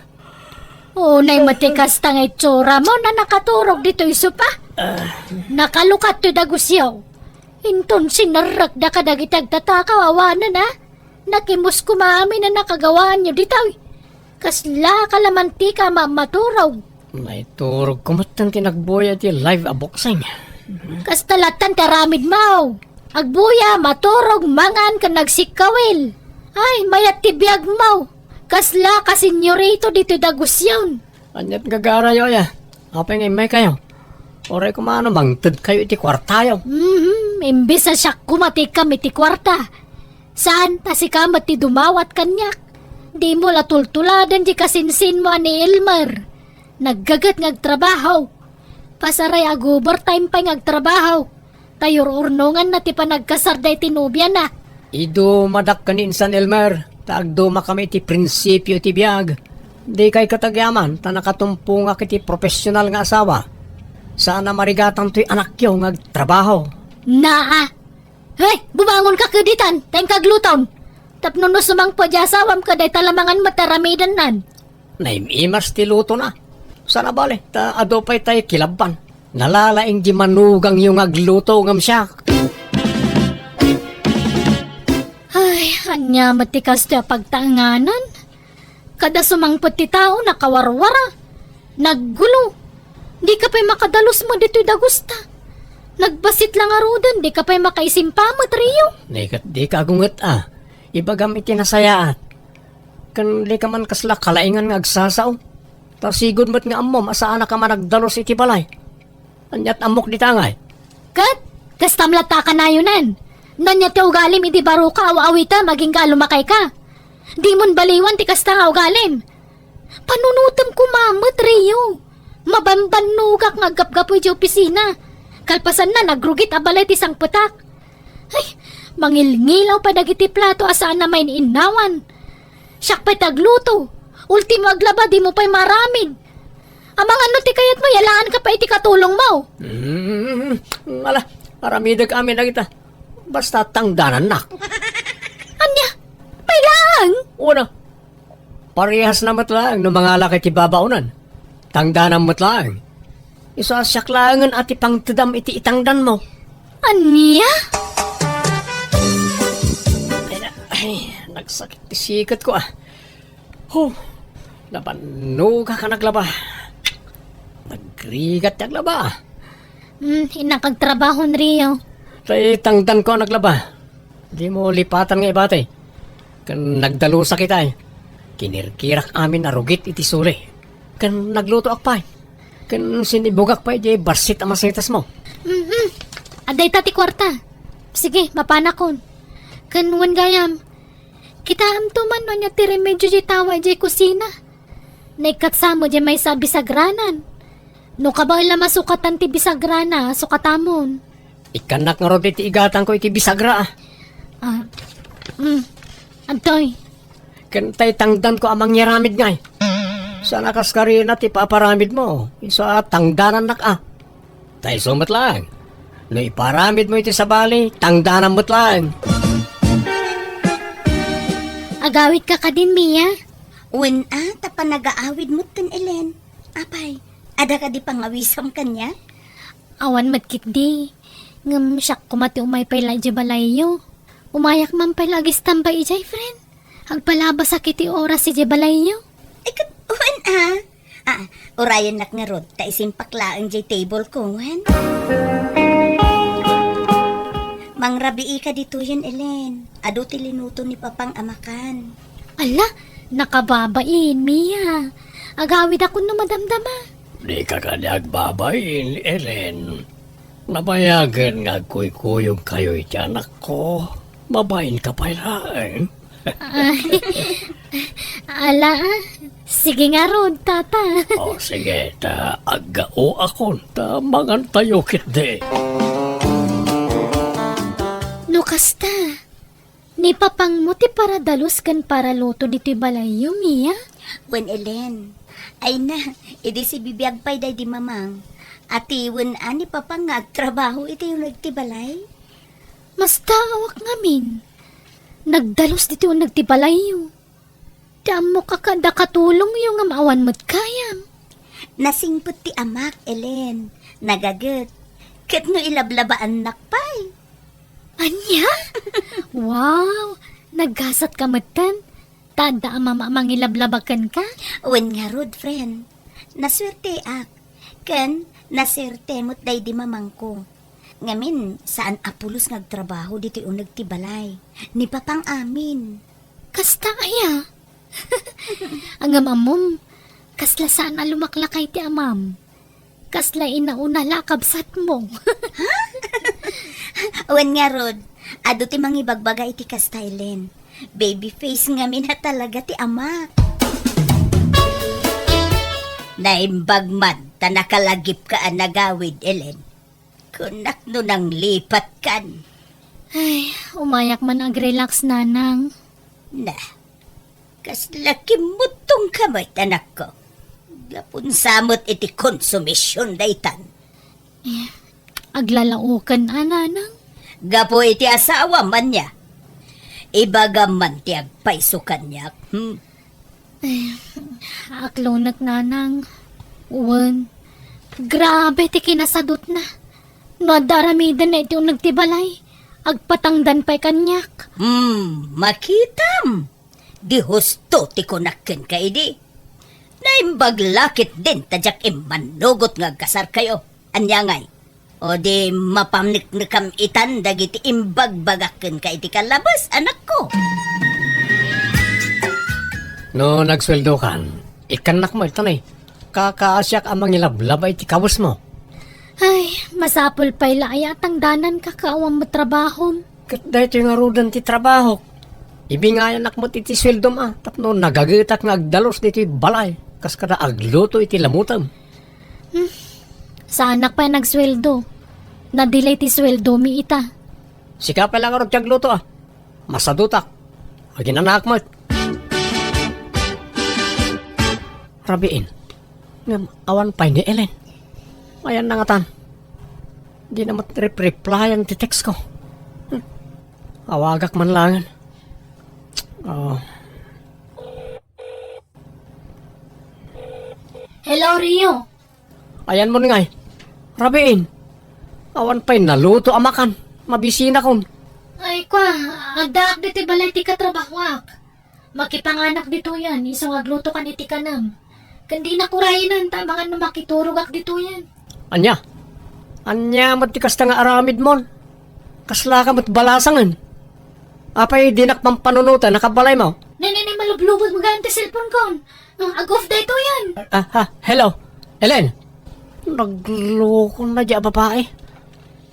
Unay met ti kasta nga itsuramo no nakaturog ditoy sopa. Ah. Nakalukat toy dagusyo. Inton sinerrekda kadagiti agtatakaw awanen, a. Nakimus koma amin a nakagawaanyo ditoy. Kasla ka la mantika a mammaturog. Naiturogko metten ti nagbuya iti live a boxing. Kasta lattan ti aramidmo. Agbuya, maturog, mangan, ken nagsikkawil. Ay, mayat ti biagmo. Kasla ka senyorito ditoy dagusyon. Aniat gagarayo aya? Apay nga immaykayo? Uray koma no mangtedkayo iti kuartayo. Mhm, imbes a siak koma ti ikkam iti kuarta. Saan ta sika met ti dumawat kaniak. Dimo la tultuladen ti kasinsinmo a ni Elmer. Naggaget nga agtrabaho. Pasaray ag-overtime pay nga agtrabaho. Ta yur-urnonganna ti panagkasarda iti nobiana. Idumadak ken ni Insan Elmer, ta agdumakami iti prinsipio iti biag. Dikay ket agyaman, ta nakatumpongak iti profesional nga asawa. Saan a marigatan toy anakyo nga agtrabaho. Naa! Hey, bumangonka kaditan, ta inka aglutom. Tapno no sumangpet ti asawam ket dayta la mangan met aramidennan. Naim-imas ti lutona. Saan a bale, ta adu pay tay kilabban. Nalalaing di manugangyo nga agluto ngem siak. Ay, ania met ti kastoy a pagtaenganan? Kada sumangpet ti tao, nakawarwara. Naggulo. Dika pay makadalus met ditoy dagusta. Nagbassit la ngaruden, dika pay makaisimpa met, Rio. Dika, dika agunget a. Ibagam iti nasayaat. Ken dika man kasla kalaingan nga agsasao. Ta sigud met nga ammom a saanak a managdalus iti balay. Aniat ammok dita ngay? Ket, kastam latta a kanayonan. No ania ti ugalim idi baro ka, aw-awitem, agingga a lumakay ka. Dimon baliwan ti kasta nga ugalim. Panunotem koma met, Rio. Mabanbannogak nga aggapgapu idiay opisina. Kalpasanna, nagrugit a balay ti sangpetak. Ay, mangilngilaw pay dagiti plato a saan a maininnawan. Siak pay ti agluto. Ultimo aglaba, dimo pay maaramid. Amangan no ti kayatmo, yalaan ka pay iti katulongmo. Mm, ala, aramidek amin dagita. Basta tangdanannak. Ania? Pay laeng? Una, parehas na met laeng no mangalak iti babaonan. Tangdanam met laeng. Isu a siak laengen a ti pangtedam iti itangdanmo. Ania? Ay, na, ay, nagsakit ti siketko, a. Huh, nabannogak a naglaba. Nagrigat ti aglaba. Hmm, innak agtrabaho, Rio. Tay tangdanko a naglaba. Dimo lipatan nga ibati. Ken nagdalusak itay. Kinirkirak amin a rugit iti suli. Ken naglutoak pay. Ken sinibugak pay diay bassit a masetasmo. Mm-mm. Adda ita ti kuarta. Sige, mapanakon. Ken wen gayam, Kitaem to man no ania ti remedio diay tawa idiay kusina. Naikkat sa met diay maysa a bisagranan. No kabaella masukatan ti bisagrana, sukatamon. Ikkannak ngarud iti igatangko iti bisagra, a. Ah, mm. Adtoy. Ken tay tangdanko a mangiramid ngay. Saan a kas karina ti paparamidmo. Isu a tangdanannak, a. Tay isu met laeng. No iparamidmo iti sabali, tangdanam met laeng. Agawidka kadin, Mia? Wen a, ta panagaawid met ken Elen. Apay, adda kadi pangawisam kaniak? Awan met ketdi. Ngem siak koma ti umay pay la idiay balayyo. Umayak man pay la agistambay idiay, friend. Agpalabasak iti oras idiay balayyo. Eh, ket, wen a. Ah, urayennak ngarud, ta isimpak laeng diay table ko, wen? Mangrabiika ditoyen, Elen. Adu ti linuto ni Papang a makan. Ala, nakababain, Mia. Agawidakon no madamdama. Dika kadi agbabain, Elen. Nabayagen nga agkuykuyogkayo iti anakko. Mabainka pay laeng. Ah, ala, ah. Sige ngarud, tata. O, sige, ta aggaoakon, ta mangantayo ketdi. No kasta, ni Papangmo ti paradalus ken paraluto ditoy balayyo, Mia? Wen, Elen. Ay na, idi sibibiag pay daydi Mamang. Atiwen a ni Papang nga agtrabaho iti uneg ti balay? Mastaawak ngamin. Nagdalus ditoy uneg ti balayyo. Ti ammok a kada katulongyo ngem awan met kayam. Nasingpet ti amak, Elen. Nagaget. Ket no ilablabaannak pay. Ania? Wow! Naggasatka metten. Ta adda a mama a mangilablaba kenka? Wen ngarud, friend. Nasuerteak. Ken, nasuerte met daydi Mamangko. Ngamin, saan a pulos nga agtrabaho ditoy uneg ti balay. Ni Papang amin. Kasta aya? Ngem ammom, kasla saan a lumaklakay ti amam. Kasla inauna la a kabsatmo. Wen ngarud, adu ti mangibagbaga iti kasta, Elen. Baby face ngamin a talaga ti amak. Naimbag man ta nakalagipka a nagawid, Elen. Kunak no nanglipatkan. Ay, umayak man agrelax, nanang. Na, kasla kimmuttongka met, anakko. Gapun sa met iti konsumision daytan. Eh, aglalaoken a, nanang? Gapu iti asawam, ania? Ibagam man ti agpayso kaniak, hmm? Eh, aklonek, nanang. Wen, grabe ti kinasadutna. No adda aramidenna iti uneg ti balay, agpatangdan pay kaniak. Hmm, makitam. Di husto ti kunak kenka idi. Naimbag la ketdin ta diak immanugot nga agkasarkayo. Ania ngay? O di mapaneknekam itan dagiti imbagbagak kenka iti kalabas, anakko. No nagsueldokan, ikkannak met ita, ne. Kakaasiak a mangilablaba iti kawesmo. Ay, masapul pay la aya a tangdananka ket awan met trabahom. Ket daytoy ngaruden ti trabahok. Ibingayanak met iti sueldom a tapno nagagetak nga agdalus ditoy balay kas kada agluto iti lamutem. Hmm. Saanak pay nagsueldo. Nadilay ti sueldomi ita. Sika pay la ngarud ti agluto a. Masadutak. Aginanaak met. Rabiin. Ngem awan pay ni Ellen. Ayanna ngatan. Dina met rep-replyan ti text ko. Hmm. Awagak man laengen. Oh. Hello, Rio. Ayanmon ngay. Rabiin. Awan pay naluto a makan. Mabisinakon. Ay, kwa, addaak ditoy balay ti katrabahoak. Makipanganak ditoyen, isu nga aglutokan iti kanem. Ken dinak urayenen ta amangan no makiturogak ditoyen. Ania? Ania met ti kasta nga aramidmon? Kaslaka met balasangen? Apay dinak pampanunoten a kabalaymo? Nene, ne, malublubot mo gayam ti cellphone kon. Ah, ag-off daytoyen. Ah, ah, hello. Ellen, nagloko na di a babae.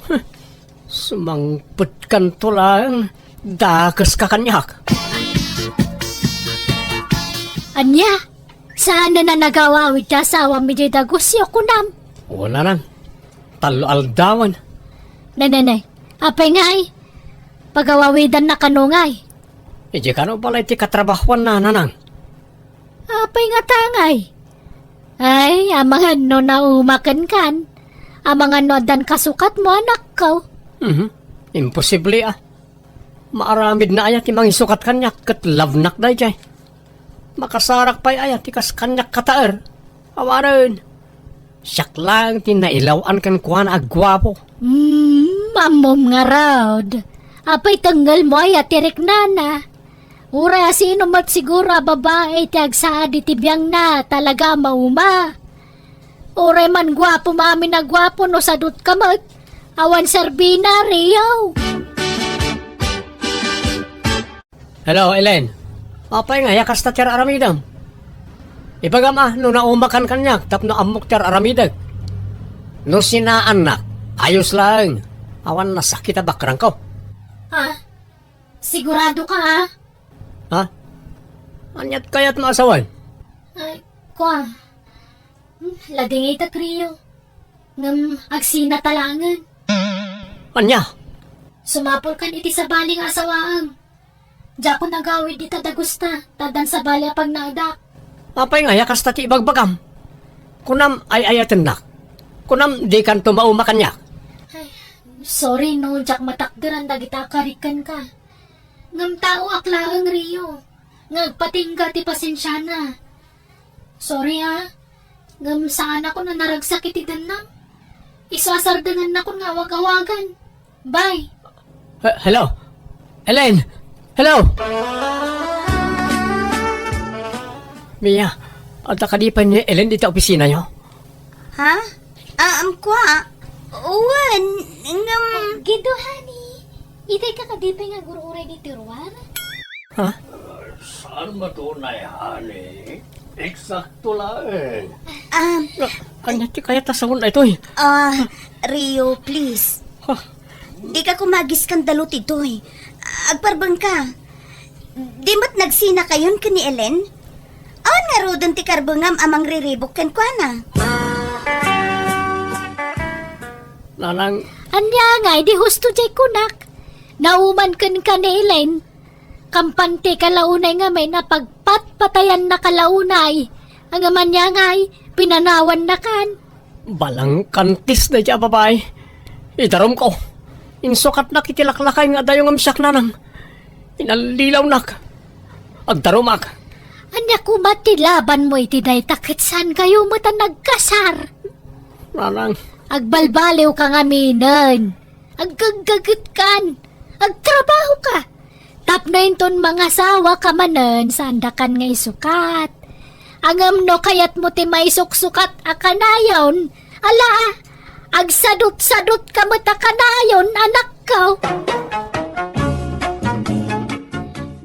Huh, sumangpetkanto laeng, dakeska kaniak. Ania? Saan a nagawawid ti asawam idiay dagusyo, kunam? Wen, nanang. Tallo aldawen. Nananay, apay ngay? Pagawawidanna kano ngay? Idiay kano balay ti katrabahuanna, nanang. Apay ngata ngay? Ay, amangan no nauma kenkan. Amangan no addan kasukatmo, anakko. Mhm. Imposible, a. Maaramidna aya ti mangisukat kaniak ket labnak daydiay. Makasarak pay aya ti kas kaniak kataer? Awanen. Siak laeng ti nailaw-an kenkuana a guapo. Hmm, ammom ngarud. Apay tengngelmo aya ti riknana? Uray a sino met siguro a babai ti agsaad iti biangna, talaga a mauma. Uray man guapo maamin a guapo no sadut ka met. Awan serbina, Rio. Hello, Ellen. Apay nga, ya kasta ti ar-aramidem? Ibagam a, no naumakan kaniak, tapno ammok ti ar-aramidek. No sinaannak, ayos laeng. Awan nasakit a bakrangko. Ha? Sigurado ka, ha? Ha? Aniat kayat maasawan? Ay, kwa. Hmm, ladingit a trio. Ngem agsina talangen. Ania? Sumapul kan iti sabali nga asawaem. Diakon agawid ita dagusta, ta addan sabali a pagnaedak. Apay nga ya kasta ti ibagbagam? Kunam ay-ayatennak. Kunam dikanto mauma kaniak. Ay, sorry no, diak matakderan dagita a karikkan ka. Ngem taoak laeng, Rio, nga agpatingga ti pasensiana. Sorry, ah. Ngem saanakon a naragsak iti dennam. Isu a sardengannakon nga awag-awagan. Bye. He-, hello? Ellen? Hello? Mia, adda kadi pay ni Ellen dita opisinayo? Ha? Ah, um, kwa? Wen, ngem Gido, honey. Itay ka kadi pay nga agur-uray ditoy ruar? Ha? Saan matunay, honey? Eksakto laeng. Ah, Ania ti kayat a sawen daytoy? Ah, Rio, please. Ha? Dika koma agiskandalu ditoy. Agparbeng ka. Di met nagsinakayon ken ni Ellen? Awan ngaruden ti karbengam a mangriribuk kenkuana? Nanang. Ania ngay, di husto diay kunak? Nauman kenka ni Ellen. Kampante ka la unay ngamin a pagpatpatayanna ka la unay. Ngem ania ngay, pinanawannakan. Balangkantis daydiay a babai. Idarumko. Insukatnak iti laklakay nga adayo ngem siak, nanang. Inallilawnak. Agdarumak. Ania koma ti labanmo iti dayta ket saankayo met a nagkasar? Nanang. Agbalbaliwka ngaminen. Aggaggagetkan. Agtrabahoka. Tapno inton mangasawaka manen, saandakan nga isukat. Ngem no kayatmo ti maisuksukat a kanayon, ala, agsadutsadutka met a kanayon, anakko.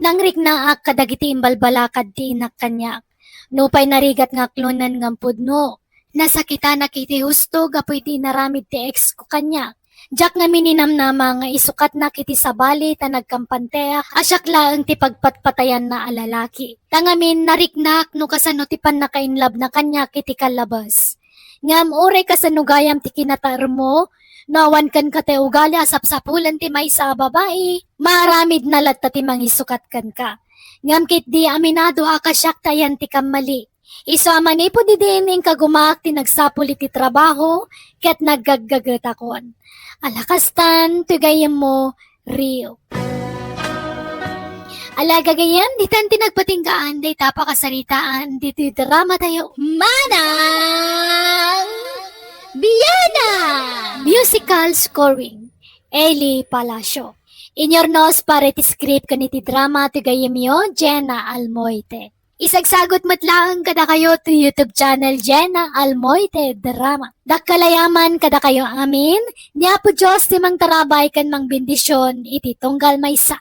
Nangriknaak kadagiti imbalbalakad ti inak kaniak. Nupay narigat nga aklonen ngem pudno, nasakitanak iti husto gapu iti inaramid ti ex ko kaniak. Diak ngamin inamnama nga isukatnak iti sabali ta nagkampanteak a siak laeng ti pagpatpatayanna a lalaki. Ta ngamin nariknak no kasano ti pannakainlabna kaniak iti kallabes. Ngem uray kasano gayam ti kinataermo, no awan kenka ti ugali a sapsapulen ti maysa a babai, maaramidna latta ti mangisukat kenka. Ngem ketdi aminado a kasiak ti ayan ti kammali. Isu a manipud idin, inkagumaak ti nagsapul iti trabaho ket naggaggagetakon. Ala kastan, ti gayyemmo, Rio. Ala gagayyem, ditan ti nagpatinggaan dayta a pakasaritaan ditoy drama tayo. Manang Biana! Musical scoring, Eli Palacio. Inyurnos para iti script ken iti drama ti gayyemyo, Jenna Almoite. Isagsagut met laeng kadakayo ti YouTube channel Jenna Almoite Drama. Dakkel a yaman kadakayo amin, ni Apo Dios ti mangtarabay ken mangbendision iti tunggal maysa.